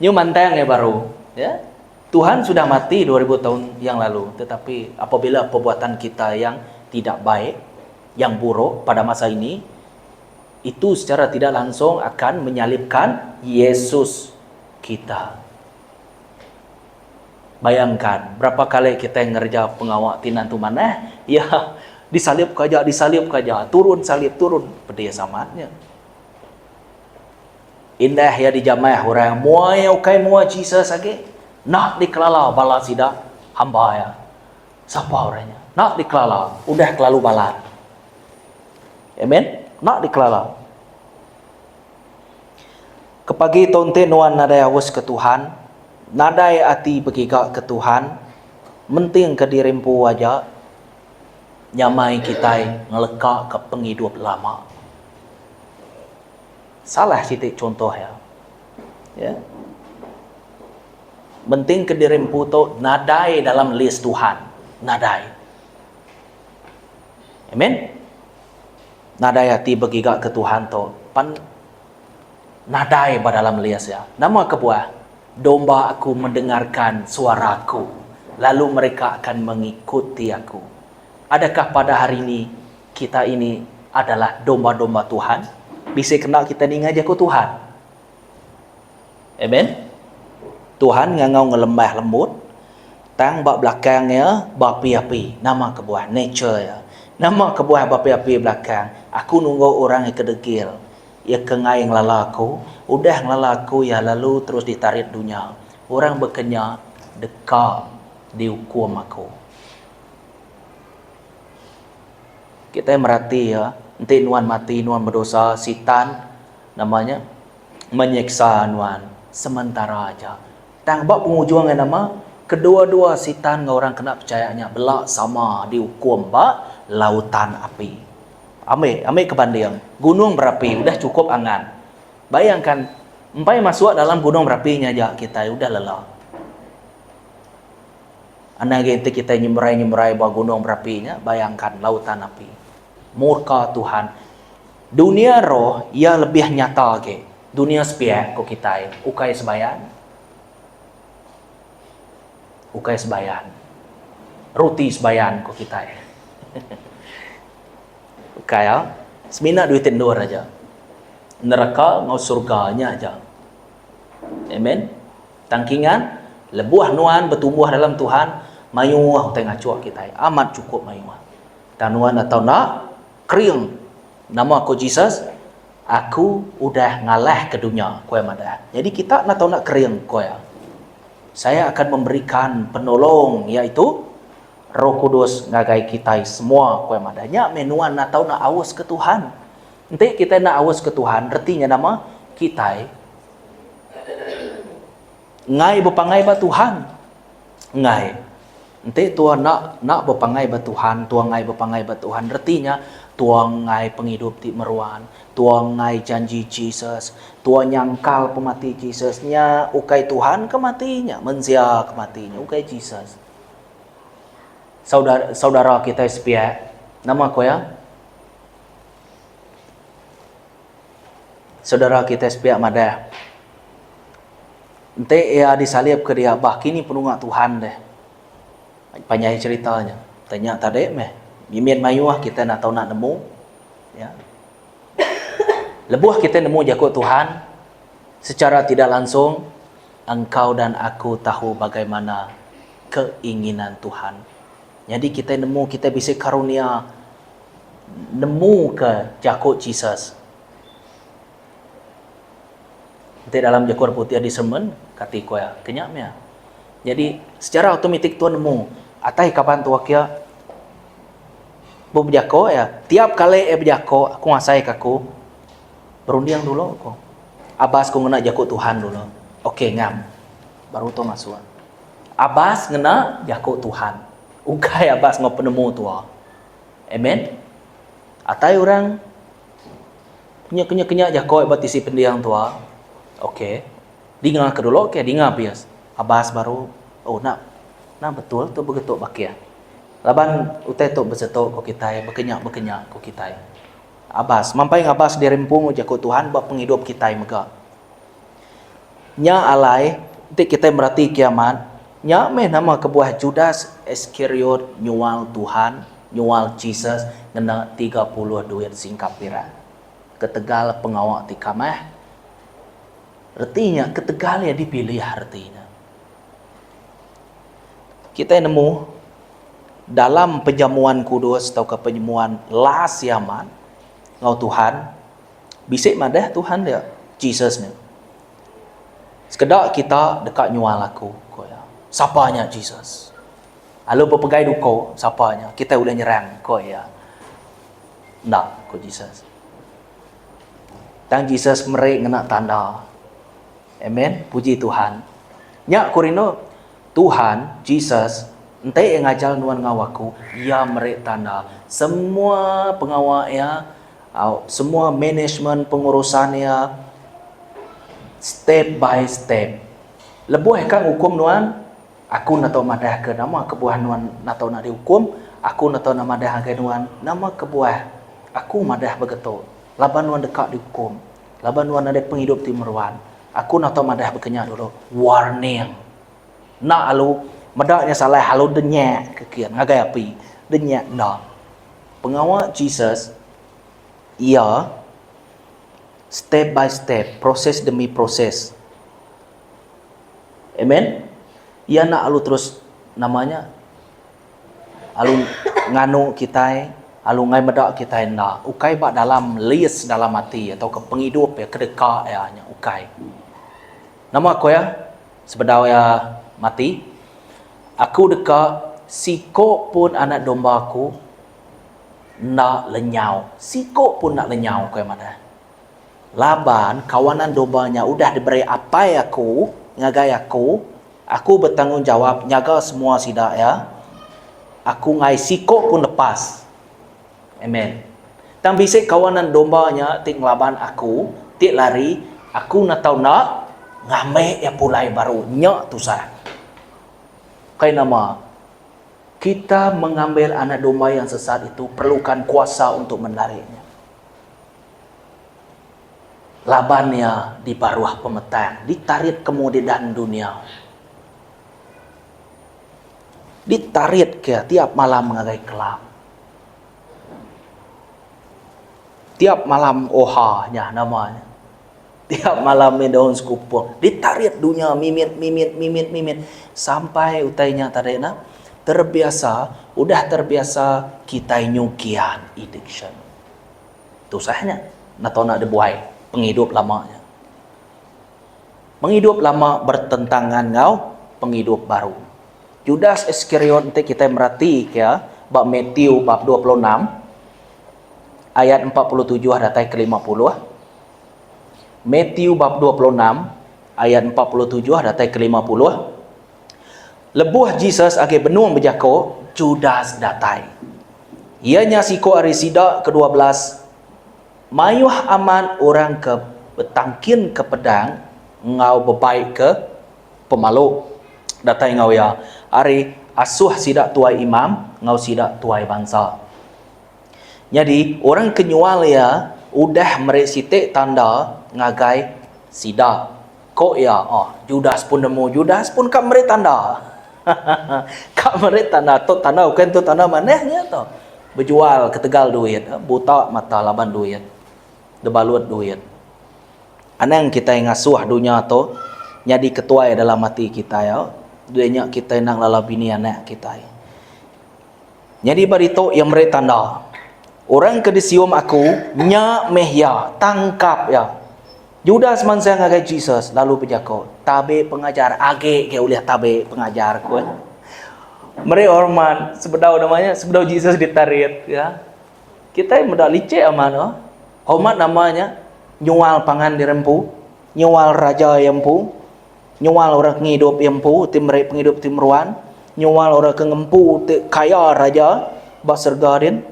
[SPEAKER 1] Nyu mantang iya baru. Ya. Tuhan sudah mati 2000 taun yang lalu, tetapi apabila perbuatan kita yang tidak baik, yang buruk pada masa ini, itu secara tidak langsung akan menyalibkan Yesus kita. Bayangkan, berapa kali kitai ngereja pengawa ti nentu manah, iya disalibka aja, disalibka aja, turun salib, turun. Pedis amat nya. Indah iya dijamah orang, mua iya ukai mua Jesus agi, enda dikelala bala sida hamba iya. Sapa orang nya? Enda dikelala, udah kelalu balat. Amen. Enda dikelala. Ke pagi tu enti nuan nadai aus ke Tuhan, nadai ati begiga ke Tuhan, menting ke diri empu aja, nyamai kitai ngeleka ke pengidup lama. Salah siti chunto iya. Ya. Menting ke diri empu tu nadai dalam list Tuhan. Nadai. Amen. Nadai ati begiga ke Tuhan tu pan nadai ba dalam list iya. Nama kebuah? Domba aku mendengarkan suara aku, lalu mereka akan mengikuti aku. Adakah pada hari ini kita ini adalah domba-domba Tuhan? Bisi kena kita ninga jaku Tuhan. Amen. Tuhan ngangau ngelembah lembut, tang ba belakang iya beapi-api. Nama kebuah? Nature iya. Nama kebuah beapi-api belakang? Aku nunggu orang iya ke degil, iya ke enggai ngelala aku. Udah ngelala aku iya lalu terus ditarit dunya. Orang baka nya deka diukum aku. Kitai merati iya, enti nuan mati nuan bedosa, Sitan nama nya menyiksa nuan sementara aja. Tang ba pengujung iya nama, kedua-dua Sitan enggau orang kena pechaya nya bela sama diukum ba lautan api. Ambi, ambi ke banding, gunung berapi udah chukup angat. Bayangkan, empai masuk dalam gunung berapi nya aja kitai udah lela. Anang agi enti kitai nyemerai-nyemerai ba gunung berapi nya, bayangkan lautan api. Murka Tuhan. Dunia roh iya lebih nyata agi. Dunia sepiak ku kitai, ukai sebayan. Ukai sebayan. Roti sebayan ku kitai. Ukai ah. Semina duit endur aja. Neraka enggau surga nya aja. Amen. Tang kingat, lebuh nuan betumbuh dalam Tuhan, mayuh utai ngachuk kitai. Amat chukup mayuh. Tang nuan atau enda, kering. Nama ko Jesus? Aku udah ngalahka dunya, ku iya madah. Nyadi kita enda tau enda kering, ku iya. Saya akan memberikan penolong iaitu Roh Kudus ngagai kitai semua, ku iya madah. Nya meh nuan enda tau enda aus ke Tuhan. Enti kitai enda aus ke Tuhan, reti nya nama? Kitai enggai bepangai ba Tuhan. Enggai. Enti tua enda enda bepangai ba Tuhan, tua enggai bepangai ba Tuhan, reti nya tua enggai pengidup ti meruan, tua enggai janji Jesus, tua nyangkal pemati Jesus nya ukai Tuhan ke mati nya, mensia ke mati nya, ukai Jesus. Saudara saudara kitai sepiak, nama ku iya? Saudara kitai sepiak madah, Enti iya disalip ke dia bah kini penunga Tuhan deh. Panjai cherita nya. Tang nya tadi meh mimit mayuh kitai enda tau nak nemu. Ya. Lebuh kitai nemu jaku Tuhan secara tidak langsung engkau dan aku tahu bagaimana keinginan Tuhan. Nyadi kitai nemu kitai bisi karunia nemu ke jaku Jesus. Enti dalam jaku orang putih discernment, kati ku iya, ke nya mih. Nyadi secara automatik tuan nemu atai kaban tua kia bu bejako iya, tiap kali iya bejako aku ngasai ka aku berunding dulu ku. Abas ku ngena jaku Tuhan dulu. Ok ngam. Baru tua masuk. Abas ngena jaku Tuhan. Ukai abas enggau penemu tua. Amen. Atai orang Nya kenya kenya jako ba tisi pending tua. Ok. Dinga ke dulu ok dinga abis. Abas baru oh enda enda betul tu begetu bakih. Laban utai tu besetu ko kitai bekenya bekenya ko kitai. Abas mampai ngabas diri empu jaku Tuhan ba pengidup kitai mega. Nya alai enti kitai merati kiamat nya meh nama kebuah Judas Iskariot nyual Tuhan nyual Jesus ngena 30 duit singkap pirak. Ketegal pengawa ti kamah, reti nya ketegal iya dipilih reti nya. Kitai nemu dalam pejamuan kudus tauka penyemuan last iya amat enggau Tuhan, bisi madah Tuhan dia, Jesus nya. Sekeda kita deka nyual aku, ku iya. Sapa nya Jesus? Lalu bepegai duko, sapa nya? Kitai ulih nyerang, ku iya. Enda, ku Jesus. Tang Jesus meri ngena tanda. Amen. Puji Tuhan. Nya ku rindu, Tuhan, Jesus, enti iya ngajar nuan enggau aku, iya meri tanda. Semua pengawa iya, semua management pengurusan iya, step by step. Lebuh ka ngukum nuan, Aku enda tau madahka nama kebuah nuan enda tau nak diukum, aku enda tau nak madah ngagai nuan nama kebuah aku madah begetu, laban nuan deka diukum, laban nuan nadai pengidup ti meruan. Aku enda tau madah baka nya dulu. Warning. Enda alu meda nya salah alu denyak ke kin ngagai api. Denyak enda. Pengawa Jesus iya step by step, proses demi proses. Amen. Iya enda alu terus nama nya alu nganu kitai, alu enggai meda kitai enda. Ukai ba dalam list dalam ati iya tauka pengidup iya ke deka iya nya ukai. Nama ku iya sebedau iya mati, Aku deka siko pun anak domba aku enda lenyau. Siko pun enda lenyau ku iya madah. Laban kawanan domba nya udah diberi Apai aku ngagai aku, aku betanggungjawap nyaga semua sida iya. Aku enggai siko pun lepas. Amen. Tang bisi kawanan domba nya ti ngelaban aku, ti lari, aku enda tau enda ngambi iya pulai baru. Nya tusah. Kai nama? Kita mengambil anak domba yang sesat itu perlukan kuasa untuk menariknya. Laban iya di baruh pemetang, ditarit kemudidan dunya. Ditarit ke tiap malam ngagai kelab. Tiap malam oha nya nama nya. Tiap malam mih daun sekupung. Ditarit dunya mimit mimit mimit mimit sampai utai nya tadi nah terbiasa, udah terbiasa kitai nyukian addiction. Tusah nya. Enda tau enda dibuai pengidup lama nya. Pengidup lama bertentangan enggau pengidup baru. Judas Iskariot enti kitai meratika ba Matthew bab 26 ayat 47 datai ke 50. Matthew bab 26 ayat 47 datai ke 50. Lebuh Jesus agi benung bejaku, Judas datai. Iya nya siku ari sida ke 12. Mayuh amat orang ke betangkinka pedang enggau bebaika pemalu datai enggau iya ari asuh sida tuai imam enggau sida tuai bansa. Nyadi, orang ke nyual iya udah meri siti tanda ngagai sida. Ko iya, Oh, Judas pun nemu. Judas pun ka meri tanda. Ka meri tanda. Tu tanda ukai entu tanda manah nya tu. Bejual ketegal duit, buta mata laban duit. Debalut duit. Anang kitai ngasuh dunya tu nyadi ketuai dalam ati kitai au. Duit nya kitai endang lala bini anak kitai. Nyadi ba ditu iya meri tanda. Orang ke disium aku nya meh iya, tangkap iya. Judas mansang ngagai Jesus lalu bejaku, Tabi pengajar, agi ke ulih tabi pengajar ku. Meri hormat sebedau nama nya, sebedau Jesus ditarit ya. Kitai meda licik amat tu. Hormat nama nya nyual pangan diri empu, nyual raja iya empu, nyual orang ke ngidup iya empu ti meri pengidup ti meruan, nyual orang ke ngempu ti kaya raja ba serega din.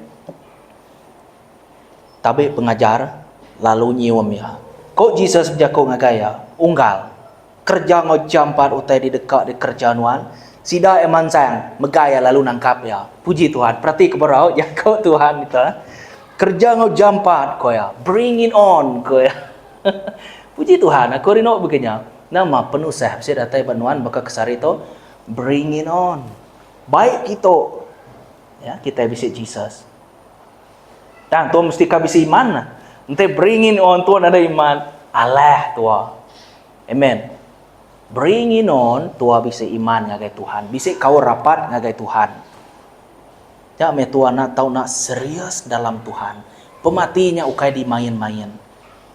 [SPEAKER 1] Tabi pengajar lalu nyium iya. Ku Jesus bejaku ngagai iya, Unggal, kereja enggau jampat utai di deka dikereja nuan. Sida iya mansang, megai iya lalu nangkap iya. Puji Tuhan. Peratika berau jaku Tuhan kita. Kereja enggau jampat, ku iya. Bring it on, ku iya. Puji Tuhan, aku rindu baka nya. Nama penusah bisi datai ba nuan baka ke sehari tu? Bring it on. Baik kitu, ya, kitai bisi Jesus. Tang tua mesti ka bisi iman. Enti bring in on tua nadai iman, alah tua. Amen. Bring in on tua bisi iman ngagai Tuhan, bisi kaul rapat ngagai Tuhan. Nya meh tua enda tau enda serius dalam Tuhan. Pemati nya ukai dimain-main.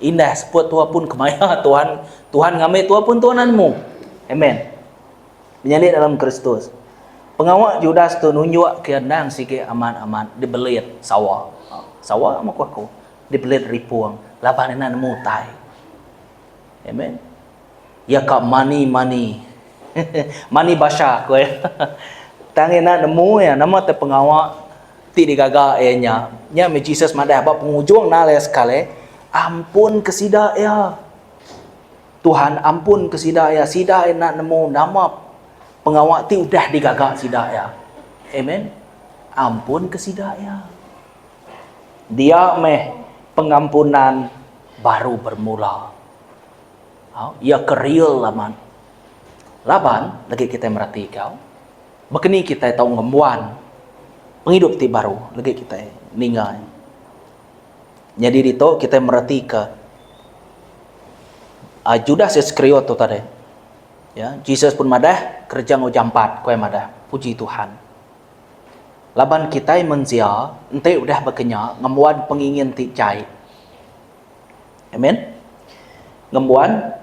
[SPEAKER 1] Indah seput tua pun kemaya Tuhan, Tuhan ngambi tua pun tua enda nemu. Amen. Menyadi dalam Kristus. Pengawa Judas tu nunjukka endang sigi amat-amat dibelit sawa. Sawa meh ku aku. Dibelit ripung laban enda nemu utai. Amen. Iya ka mani-mani. Mani basha ku iya. Tang iya enda nemu iya nama te pengawa ti digaga iya nya. Nya meh Jesus madah ba pengujung nal iya sekali, ampun ke sida iya. Tuhan ampun ke sida iya, sida iya enda nemu nama pengawa ti udah digaga sida iya. Amen. Ampun ke sida iya. Dia meh pengampunan baru bermula. Au, iya ke real amat. Laban legi kitai mereti kau, baka ni kitai tau ngembuan pengidup ti baru legi kitai ninga. Nyadi ditu kitai meretika Judas Iskariot tu tadi. Ya, Jesus pun madah kereja enggau jampat, ku iya madah. Puji Tuhan. Laban kitai mensia enti udah baka nya ngembuan pengingin ti jai. Amen. Ngembuan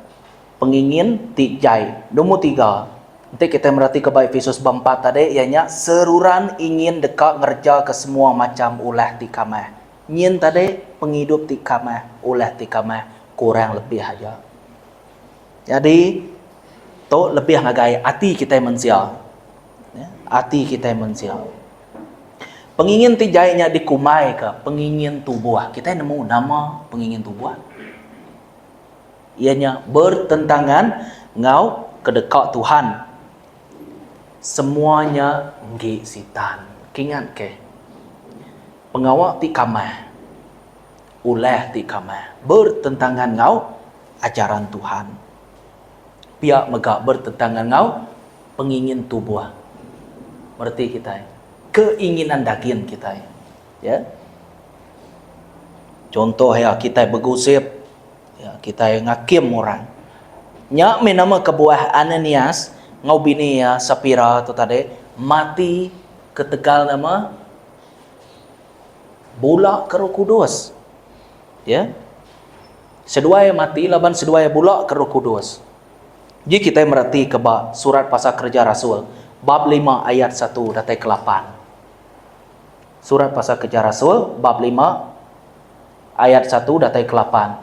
[SPEAKER 1] pengingin ti jai. Nombor tiga, enti kitai meratika ba Efesus bab empat tadi iya nya seruran ingin deka ngerejaka semua macham ulah ti kamah. Nyin tadi pengidup ti kamah, ulah ti kamah kurang lebih aja. Nyadi tu lebih ngagai ati kitai mensia. Ati kitai mensia. Pengingin ti jai nya dikumbaika pengingin tubuh. Kitai nemu nama pengingin tubuh? Iya nya bertentangan enggau kedeka Tuhan. Semua nya enggi Sitan. Kingat ke, pengawa ti kamah, ulah ti kamah bertentangan enggau ajaran Tuhan. Pia mega bertentangan enggau pengingin tubuh. Mereti kitai, keinginan daging kitai. Ya. Contoh iya kitai begusip, ya, kitai ngakim orang. Nya meh nama kebuah Ananias enggau bini iya Sapira tu tadi mati ketegal nama bula ke Roh Kudus. Ya. Seduai iya mati laban seduai iya bula ke Roh Kudus. Ji kitai meretika ba Surat Pasal Kereja Rasul, bab lima ayat satu datai ke lapan. Surat Pasal Kereja Rasul, bab lima ayat satu datai ke lapan.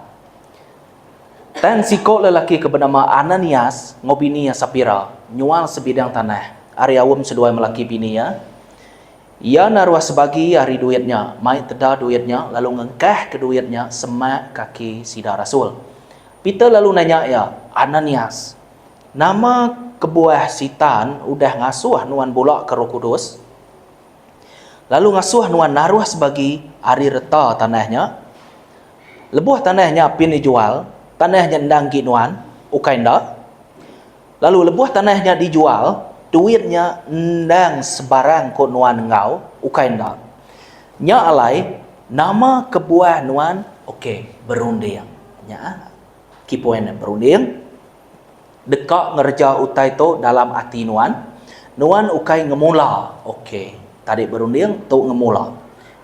[SPEAKER 1] Tang siko lelaki ke benama Ananias enggau bini iya Sapira nyual sebidang tanah ari aum seduai melaki bini iya. Iya naruh sebagi ari duit nya mai teda duit nya lalu ngengkahka duit nya semak kaki sida rasul. Peter lalu nanya iya, Ananias, nama kebuah Sitan udah ngasuh nuan bulaka Roh Kudus? Lalu ngasuh nuan naruh sebagi ari reta tanah nya? Lebuh tanah nya apin dijual, tanah nya endang agi nuan, ukai enda? Lalu lebuh tanah nya dijual, duit nya endang sebarang ku nuan enggau, ukai enda? Nya alai, nama kebuah nuan ok berunding? Nya key point berunding. Deka ngereja utai tu dalam ati nuan. Nuan ukai ngemula. Ok. Tadi berunding, tu ngemula.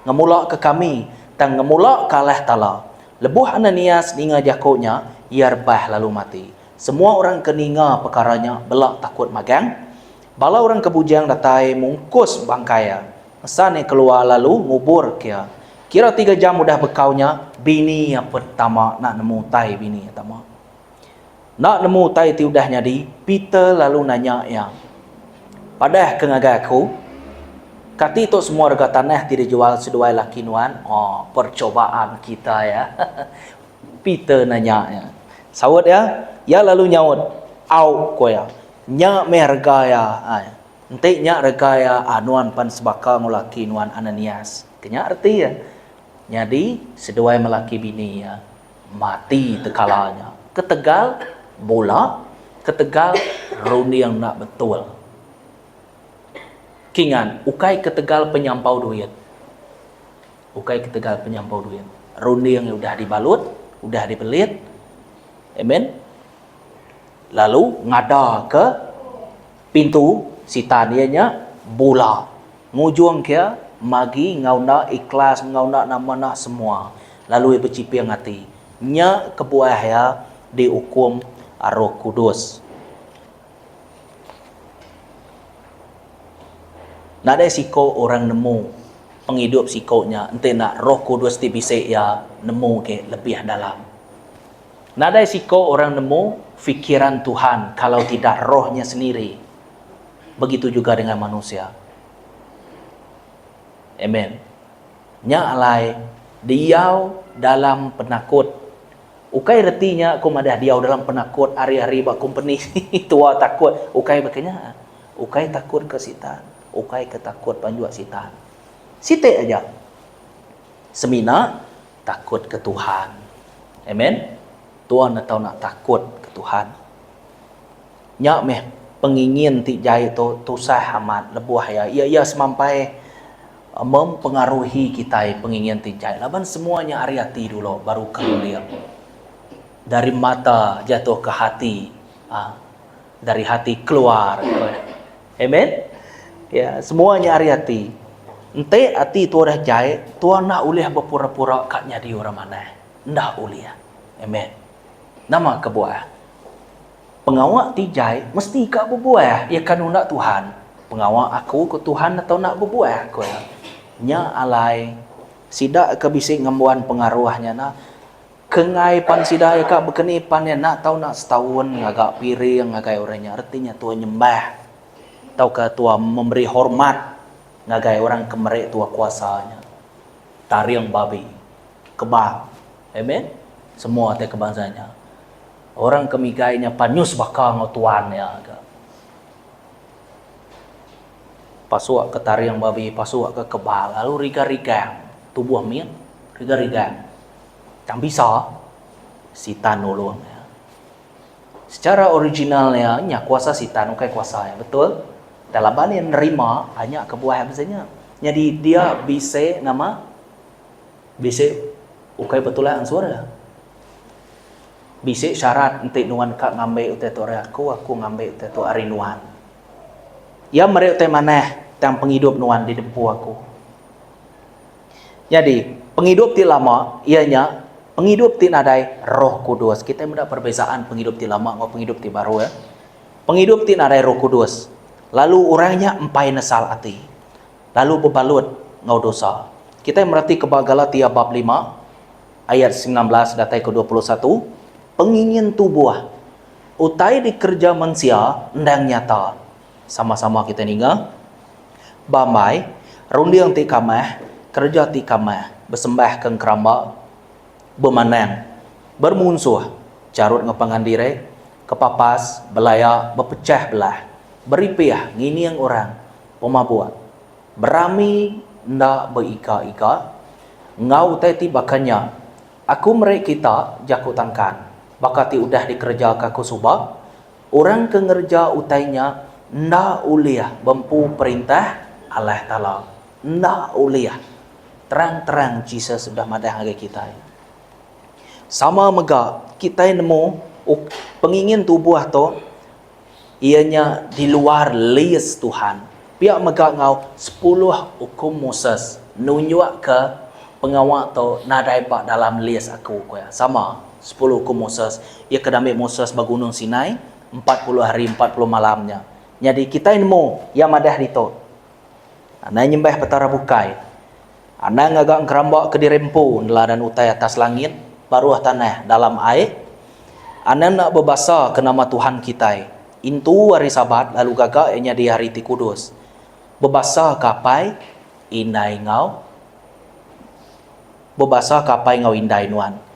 [SPEAKER 1] Ngemula ke kami, tang ngemula ke Allah Taala. Lebuh Ananias ninga jaku nya, iya rebah lalu mati. Semua orang ke ninga pekara nya bela takut magang. Bala orang ke bujang datai mungkus bangkai iya. Ngesan iya keluar lalu nguburka iya. Kira tiga jam udah bekau nya, bini iya pen tama enda nemu utai bini iya tama. Enda nemu utai ti udah nyadi, Peter lalu nanya iya, Padahka ngagai aku, kati tu semua rega tanah ti dijual seduai laki nuan? Oh, percobaan kita ya. Peter nanya iya. Saut iya, iya lalu nyaut, Au, ku iya. Nya meh rega iya. Enti nya rega iya, nuan pan sebaka enggau laki nuan Ananias. Ke nya reti iya. Nyadi, seduai melaki bini iya. Mati tekala nya ketegal bula, ketegal runding enda betul. Kingan, ukai ketegal penyampau duit. Ukai ketegal penyampau duit. Runding iya udah dibalut, udah dibelit. Amen. Lalu ngadaka pintu sitan iya nya bula. Ngujung ke magi enggau enda ikhlas enggau enda nama enda semua lalu iya bechiping ati. Nya kebuah iya diukum Roh Kudus. Nadai siko orang nemu pengidup siko nya enti enda Roh Kudus ti bisi iya nemu ke lebih dalam. Nadai siko orang nemu fikiran Tuhan kalau tidak rohnya sendiri. Begitu juga dengan manusia. Amen. Nya alai diau dalam penakut. Ukai reti nya aku madah diau dalam penakut hari-hari ba kompeni tua takut. Ukai baka nya. Ukai takut ke sitan. Ukai ke takut panjuk sitan. Siti aja. Semina Takut ke Tuhan. Amen. Tuan enda tau nak takut ke Tuhan. Nya meh pengingin ti jai tu tusah amat lebuh iya. Iya iya semampai mempengaruhi kitai pengingin ti jai laban semua nya ari ati dulu baru ke runding. Dari mata jatuh ke hati. Aa. Dari hati keluar. Amen. Ya, semua nya ari ati. Enti ati tua udah jai, tua enda ulih bepura-pura ka nyadi orang manah. Enda ulih. Amen. Nama kebuah? Pengawa ti jai mesti ka bebuah iya ka nunda Tuhan. Pengawa aku ku Tuhan atau enda bebuah ku iya. Nya alai sida ke bisi ngembuan pengaruh nya nah Ke enggai pan sida iya ka bekeni pan iya enda tau enda setaun ngaga piring ngagai orang nya reti nya tua nyembah tauka tua memberi hormat ngagai orang ke meri tua kuasa nya. Taring babi, kebal. Amen. Semua ti ke bansa nya. Orang ke migai nya pan nyus baka enggau tuan iya ga. Pasuk ke taring babi, pasuk ke kebal lalu rigang-rigang tubuh mit rigang-rigang. Tang bisa, Sitan nulung iya. Secara original iya, nya kuasa Sitan ukai kuasa iya. Betul? Tang laban iya nerima, nya kebuah iya bisi nya. Nyadi dia bisi nama? Bisi ukai betulak ansur iya. Bisi syarat enti nuan ka ngambi utai tu ari aku, aku ngambi utai tu ari nuan. Iya meri utai manah tang pengidup nuan didempu aku. Nyadi, pengidup ti lama iya nya. Pengidup ti nadai Roh Kudus. Kitai meda perbezaan pengidup ti lama enggau pengidup ti baru ya. Pengidup ti nadai Roh Kudus, lalu orang nya empai nesal ati, lalu bebalut enggau dosa. Kitai meratika ba Galatia bab lima ayat 19 datai ke 21, pengingin tubuh utai dikereja mensia endang nyata. Sama-sama kitai ninga. Bambai, runding ti kamah, kereja ti kamah, besembah ke engkeramba, bemanang, bermunsuh, charut enggau pangan diri, kepapas, belaya, bepechah belah, beripih, ngining orang, pemabuk, berami enda beiga-iga, enggau utai ti baka nya. Aku meri kita jaku tangkan, baka ti udah dikerejaka aku suba, Orang ke ngereja utai nya enda ulih bempu Perintah Allah Taala. Enda ulih. Terang-terang Jesus udah madah ngagai kitai. Sama mega, kitai nemu pengingin tubuh tu iya nya di luar lis Tuhan. Pia mega enggau sepuluh ukum Moses nunjukka pengawa tu nadai ba dalam lis aku, ku iya. Sama. Sepuluh Ukum Moses, iya ke diambi Moses ba Gunung Sinai 40 hari 40 malam nya. Nyadi kitai nemu iya madah ditu, Anang nyembah petara bukai. Anang ngaga engkeramba ke diri empu neladan utai atas langit, baruh tanah, dalam ai. Anang enda bebasa ke nama Tuhan kitai. Intu hari Sabat lalu gaga iya nyadi hari ti kudus. Bebasa ke apai, indai enggau. Bebasaka apai enggau indai nuan.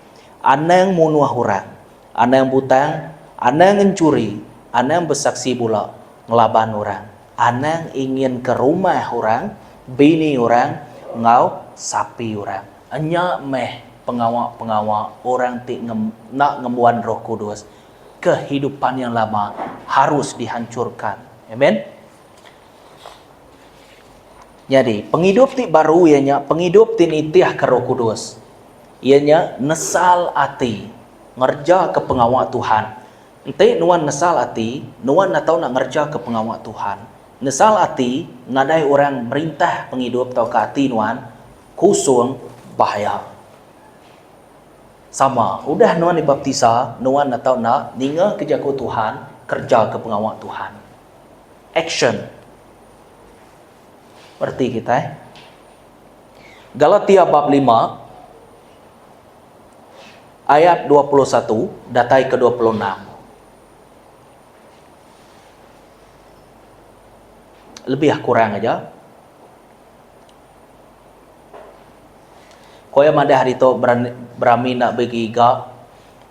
[SPEAKER 1] Anang munuh orang. Anang butang. Anang ngenchuri. Anang besaksi bula ngelaban orang. Anang inginka rumah orang, bini orang, enggau sapi orang. Nya meh pengawa-pengawa orang ti enda ngembuan Roh Kudus. Kehidupan yang lama harus dihancurkan. Amen. Nyadi, pengidup ti baru iya nya pengidup ti nitihka Roh Kudus. Iya nya nesal ati ngerejaka pengawa Tuhan. Enti nuan nesal ati, nuan enda tau enda ngerejaka pengawa Tuhan. Nesal ati nadai orang merintah pengidup tauka ati nuan, kusung, bahaya. Sama, udah nuan dibaptisa, nuan enda tau enda ningaka jaku Tuhan, kerejaka pengawa Tuhan. Action. Reti kitai. Galatia bab lima ayat 21 datai ke 26. Lebih kurang aja. Ko iya madah ditu berami enda begiga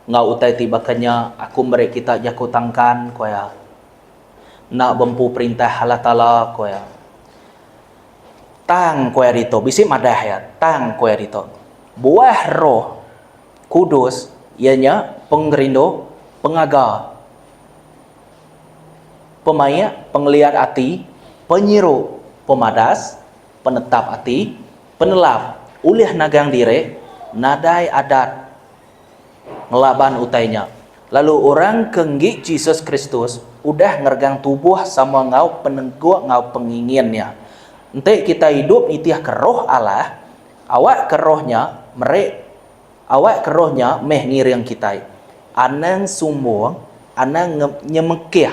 [SPEAKER 1] enggau utai ti baka nya aku meri kita jaku tangkan ko iya. Enda bempu perintah Allah Taala, ku iya. Tang, ku iya ditu, bisi madah iya, tang, ku iya ditu. Buah Roh Kudus iya nya pengerindu, pengaga, pemaik, pengeliat ati, penyiru, pemadas, penetap ati, penelap, ulih nagang diri, nadai adat ngelaban utai nya. Lalu orang ke enggi Jesus Kristus udah ngeregang tubuh sama enggau peneguk enggau pengingin iya. Enti kitai idup nitihka Roh Allah, awakka Roh nya meri awakka Roh nya meh ngiring kitai. Anang sumbung, anang nyemekih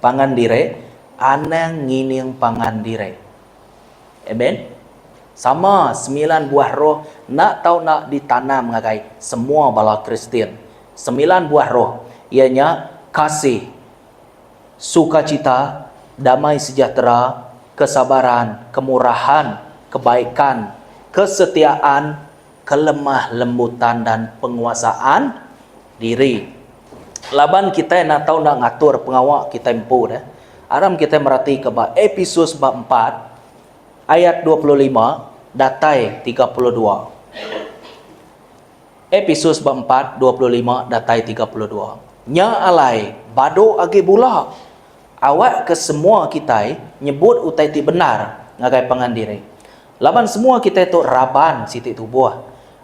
[SPEAKER 1] pangan diri, anang ngining pangan diri. Amen. Sama semilan buah roh enda tau enda ditanam ngagai semua bala Kristian. Semilan buah roh iya nya kasih, sukacita, damai sejahtera, kesabaran, kemurahan, kebaikan, kesetiaan, kelemah lembutan dan penguasaan diri. Laban kitai enda tau enda ngatur pengawa kitai empu deh. Aram kitai meratika ba Episus bab empat ayat 25 datai 32. Episus bab empat 25 datai 32. Nya alai badu agi bula. Awakka semua kitai nyebut utai ti bendar ngagai pangan diri. Laban semua kitai tu raban siti tubuh.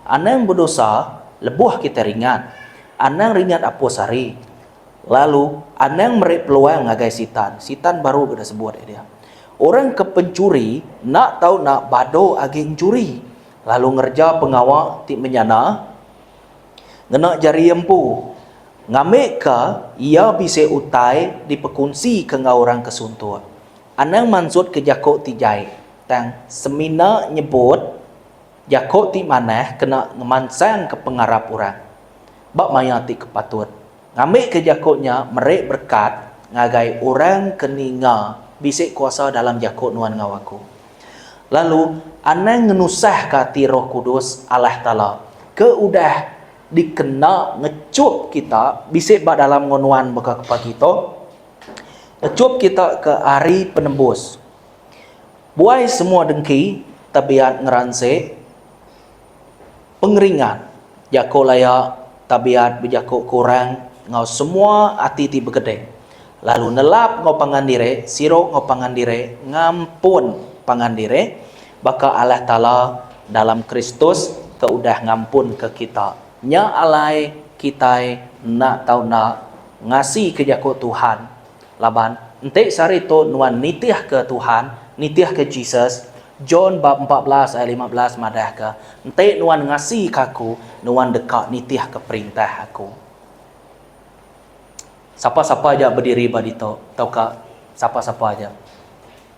[SPEAKER 1] Anang bedosa lebuh kitai ringat. Anang ringat apus hari. Lalu anang meri peluang ngagai Sitan. Sitan baru ke disebut iya dia. Orang ke penchuri enda tau enda badu agi enchuri lalu ngereja pengawa ti menyana. Ngena jari iya empu. Ngambika iya bisi utai dipekunsika enggau orang ke suntuk. Anang mansutka jaku ti jai, tang semina nyebut jaku ti manah kena ngemansangka pengarap orang ba maya ti ke patut. Ngambika jaku nya meri berekat ngagai orang ke ninga bisi kuasa dalam jaku nuan enggau aku. Lalu anang ngenusahka ati Roh Kudus Allah Taala ke udah dikena ngechup kita bisi ba dalam enggau nuan baka ke pagi tu, ngechup kita ke hari penembus. Buai semua dengki, tabiat ngeransi, pengeringat, jaku laya, tabiat bejaku ke orang enggau semua ati ti begedek, lalu nelap enggau pangan diri, siru enggau pangan diri, ngampun pangan diri, baka Allah Taala dalam Kristus ke udah ngampunka kita. Nya alai kitai enda tau enda ngasika jaku Tuhan, laban enti sehari tu nuan nitihka Tuhan, nitihka Jesus, John bab 14 ayat 15 madahka, Enti nuan ngasika aku, nuan deka nitihka perintah aku. Sapa-sapa aja bediri ba ditu tauka sapa-sapa aja.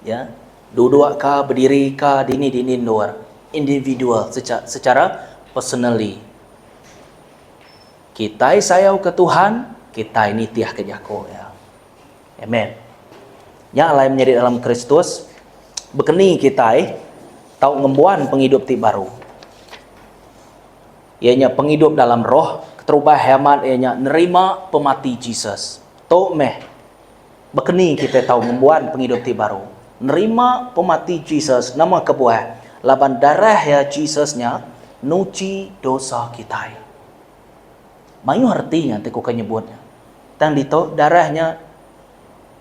[SPEAKER 1] Ya. Duduk ka, bediri ka, dini-dini endur. Individual secara personally. Kitai sayauka Tuhan, kitai nitihka jaku Iya. Amen. Nya alai menyadi dalam Kristus, bekeni kitai tau ngembuan pengidup ti baru. Iya nya pengidup dalam roh, keterubah amat iya nya nerima pemati Jesus. Tu meh bekeni kitai tau ngembuan pengidup ti baru. Nerima pemati Jesus nama kebuah? Laban darah iya Jesus nya nuchi dosa kitai. Mayuh reti nya enti ku ka nyebut nya. Tang ditu darah nya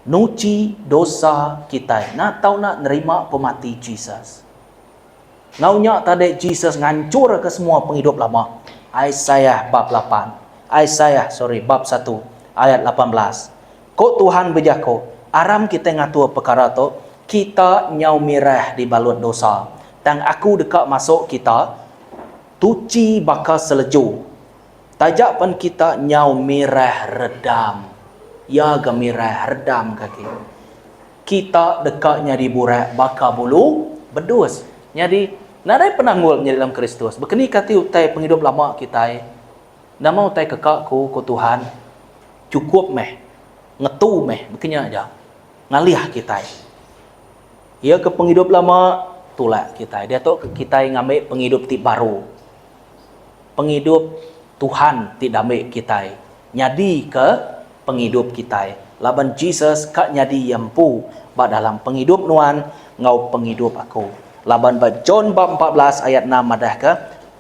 [SPEAKER 1] nuchi dosa kitai. Enda tau enda nerima pemati Jesus. Enggau nya tadi Jesus nganchurka semua pengidup lama. Isaiah bab lapan. Isaiah sorry bab satu ayat 18. Ku Tuhan bejaku, Aram kitai ngatur pekara tu, kita nyau mirah dibalut dosa. Tang aku deka masuk kita Tuchi baka seleju. Taja pen kita nyau mirah redam. Iya ga mirah redam kaki. Kita deka nyadi burak baka bulu bedus. Nyadi, nadai penanggul menyadi dalam Kristus. Bekeni kati utai pengidup lama kitai? Nama utai keka ku, ku Tuhan? Chukup meh. Ngetu meh. Bekenya aja. Ngalih kitai. Iya ke pengidup lama tulak kitai. Diatu kitai ngambi pengidup ti baru. Pengidup Tuhan ti dambi kitai nyadi ke pengidup kitai laban Jesus ka nyadi iya empu ba dalam pengidup nuan enggau pengidup aku. Laban ba John bab 14 ayat 6 madahka,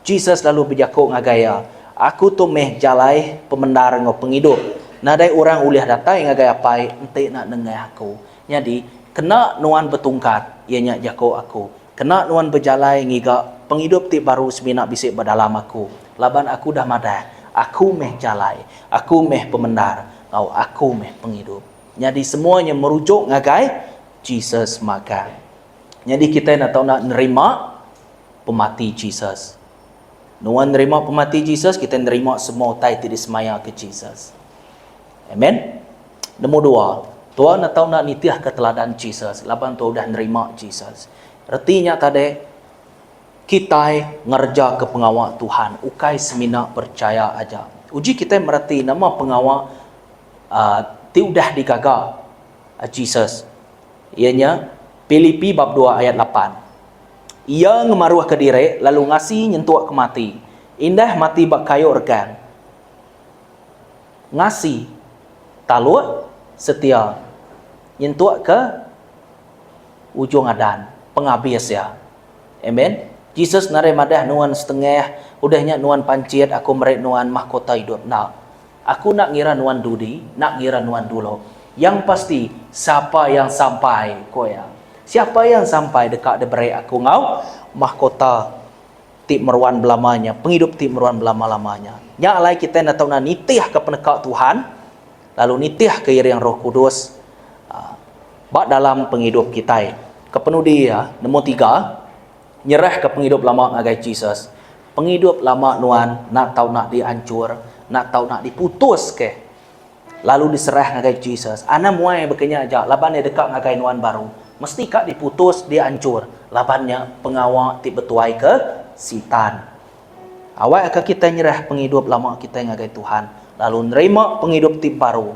[SPEAKER 1] Jesus lalu bejaku ngagai iya, Aku tu meh jalai, pemendar enggau pengidup. Nadai orang ulih datai ngagai Apai enti enda nengah aku. Nyadi, kena nuan betungkat, iya nya jaku aku. Kena nuan bejalai ngiga pengidup ti baru semina bisi ba dalam aku, laban aku udah madah, Aku meh jalai, aku meh pemendar, enggau aku meh pengidup. Nyadi semua nya merujuk ngagai Jesus magang. Nyadi kitai enda tau enda nerima pemati Jesus. Nuan nerima pemati Jesus, kitai nerima semua utai ti disemayaka Jesus. Amen. Nombor dua, tua enda tau enda nitihka teladan Jesus laban tua udah nerima Jesus. Reti nya tadi, kitai ngerejaka pengawa Tuhan ukai semina perchaya aja. Uji kitai mereti nama pengawa uh, ti udah digaga Jesus. Iya nya Pilipi bab 2 ayat 8. Iya ngemaruhka diri lalu ngasi nyentuk ke mati, indah mati ba kayu regang. Ngasi, taluk, setia nyentuk ke ujung adan, pengabis iya. Amen. Jesus nadai madah nuan setengah, udah nya nuan panchit aku meri nuan mahkota idup. Enda. Aku enda ngira nuan dudi, enda ngira nuan dulu. Yang pasti, sapa yang sampai, ku iya. Siapa yang sampai deka diberi aku enggau mahkota ti meruan belama nya, pengidup ti meruan belama-lama nya. Nya alai kitai enda tau enda nitihka peneka Tuhan lalu nitihka iring Roh Kudus ba dalam pengidup kitai. Kepenudi iya, nombor tiga, nyerahka pengidup lama ngagai Jesus. Pengidup lama nuan enda tau enda dianchur, enda tau enda diputuska lalu diserah ngagai Jesus. Anang muai baka nya aja laban iya deka ngagai nuan baru. Mesti ka diputus, dianchur laban nya pengawa ti betuaika Sitan. Awakka kitai nyerah pengidup lama kitai ngagai Tuhan lalu nerima pengidup ti baru.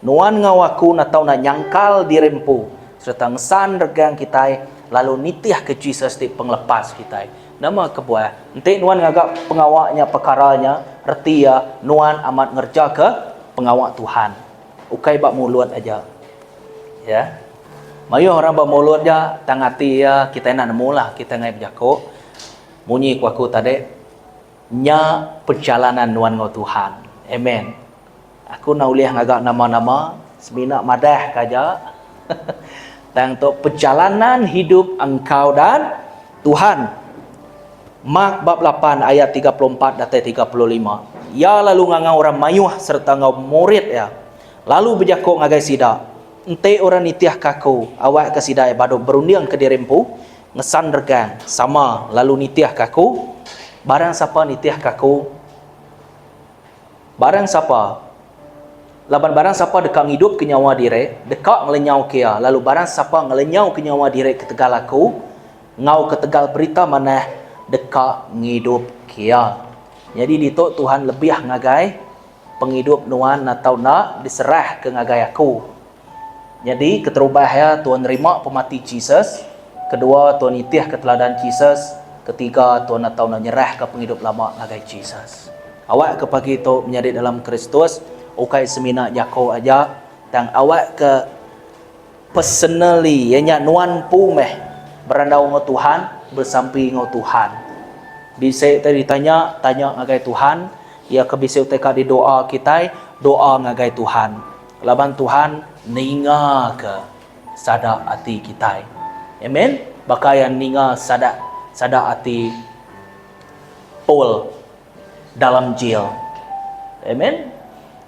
[SPEAKER 1] Nuan enggau aku enda tau enda nyangkal diri empu sereta ngesan regang kitai lalu nitihka Jesus ti pengelepas kitai. Nama kebuah? Enti nuan ngaga pengawa nya pekara nya, reti iya nuan amat ngerejaka pengawa Tuhan. Ukai ba mulut aja. Ya. Mayuh orang ba mulut ja tang ati iya kitai enda nemu lah kitai ngai bejaku. Munyi ku aku tadi nya perjalanan nuan enggau Tuhan. Amen. Aku enda ulih ngaga nama-nama, semina madahka aja. Tang tu perjalanan hidup engkau dan Tuhan. Mark bab lapan ayat 34 datai 35. Iya lalu ngangau orang mayuh sereta enggau murid iya, lalu bejaku ngagai sida, Enti orang nitihka aku, awakka sida iya badu berundingka diri empu, ngesan regang, sama lalu nitihka aku. Barang sapa nitihka aku, Barang sapa, laban barang sapa deka ngidupka nyawa diri, deka ngelenyauka iya, lalu barang sapa ngelenyauka nyawa diri ketegal Aku, enggau ketegal Berita Manah, deka ngidupka iya. Nyadi ditu Tuhan lebih ngagai pengidup nuan atau enda diserahka ngagai Aku. Nyadi, keterubah iya, Tuan nerima pemati Jesus. Kedua, Tuan nitihka teladan Jesus. Ketiga, Tuan atau enda nyerahka pengidup lama ngagai Jesus. Awakka pagi tu, menyadi dalam Kristus, ukai semina jaku aja, tang awakka personally, iya nya nuan empu meh berandau enggau Tuhan, besampi enggau Tuhan. Bisi utai ditanya, tanya ngagai Tuhan. Iya ke bisi utai ka didoa kitai, doa ngagai Tuhan. Laban Tuhan ningaka sada ati kitai. Amen. Baka iya ninga sada sada ati Paul dalam jil. Amen.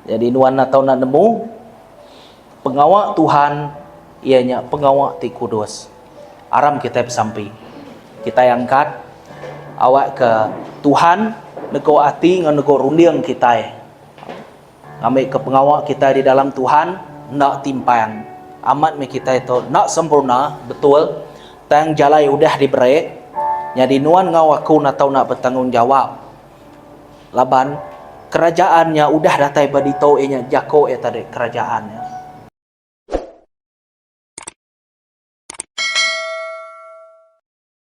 [SPEAKER 1] Jadi nuan enda tau enda nemu pengawa Tuhan iya nya pengawa ti kudus. Aram kitai besampi. Kitai angkat awakka Tuhan nego ati enggau nego runding kitai. Ngambika pengawa kitai di dalam Tuhan enda timpang. Amat meh kitai tu enda sempurna, betul, tang jalai udah diberi, nyadi nuan enggau aku enda tau enda betanggungjawap. Laban kerajaan nya udah datai ba ditu iya nya jaku iya tadi kerajaan nya.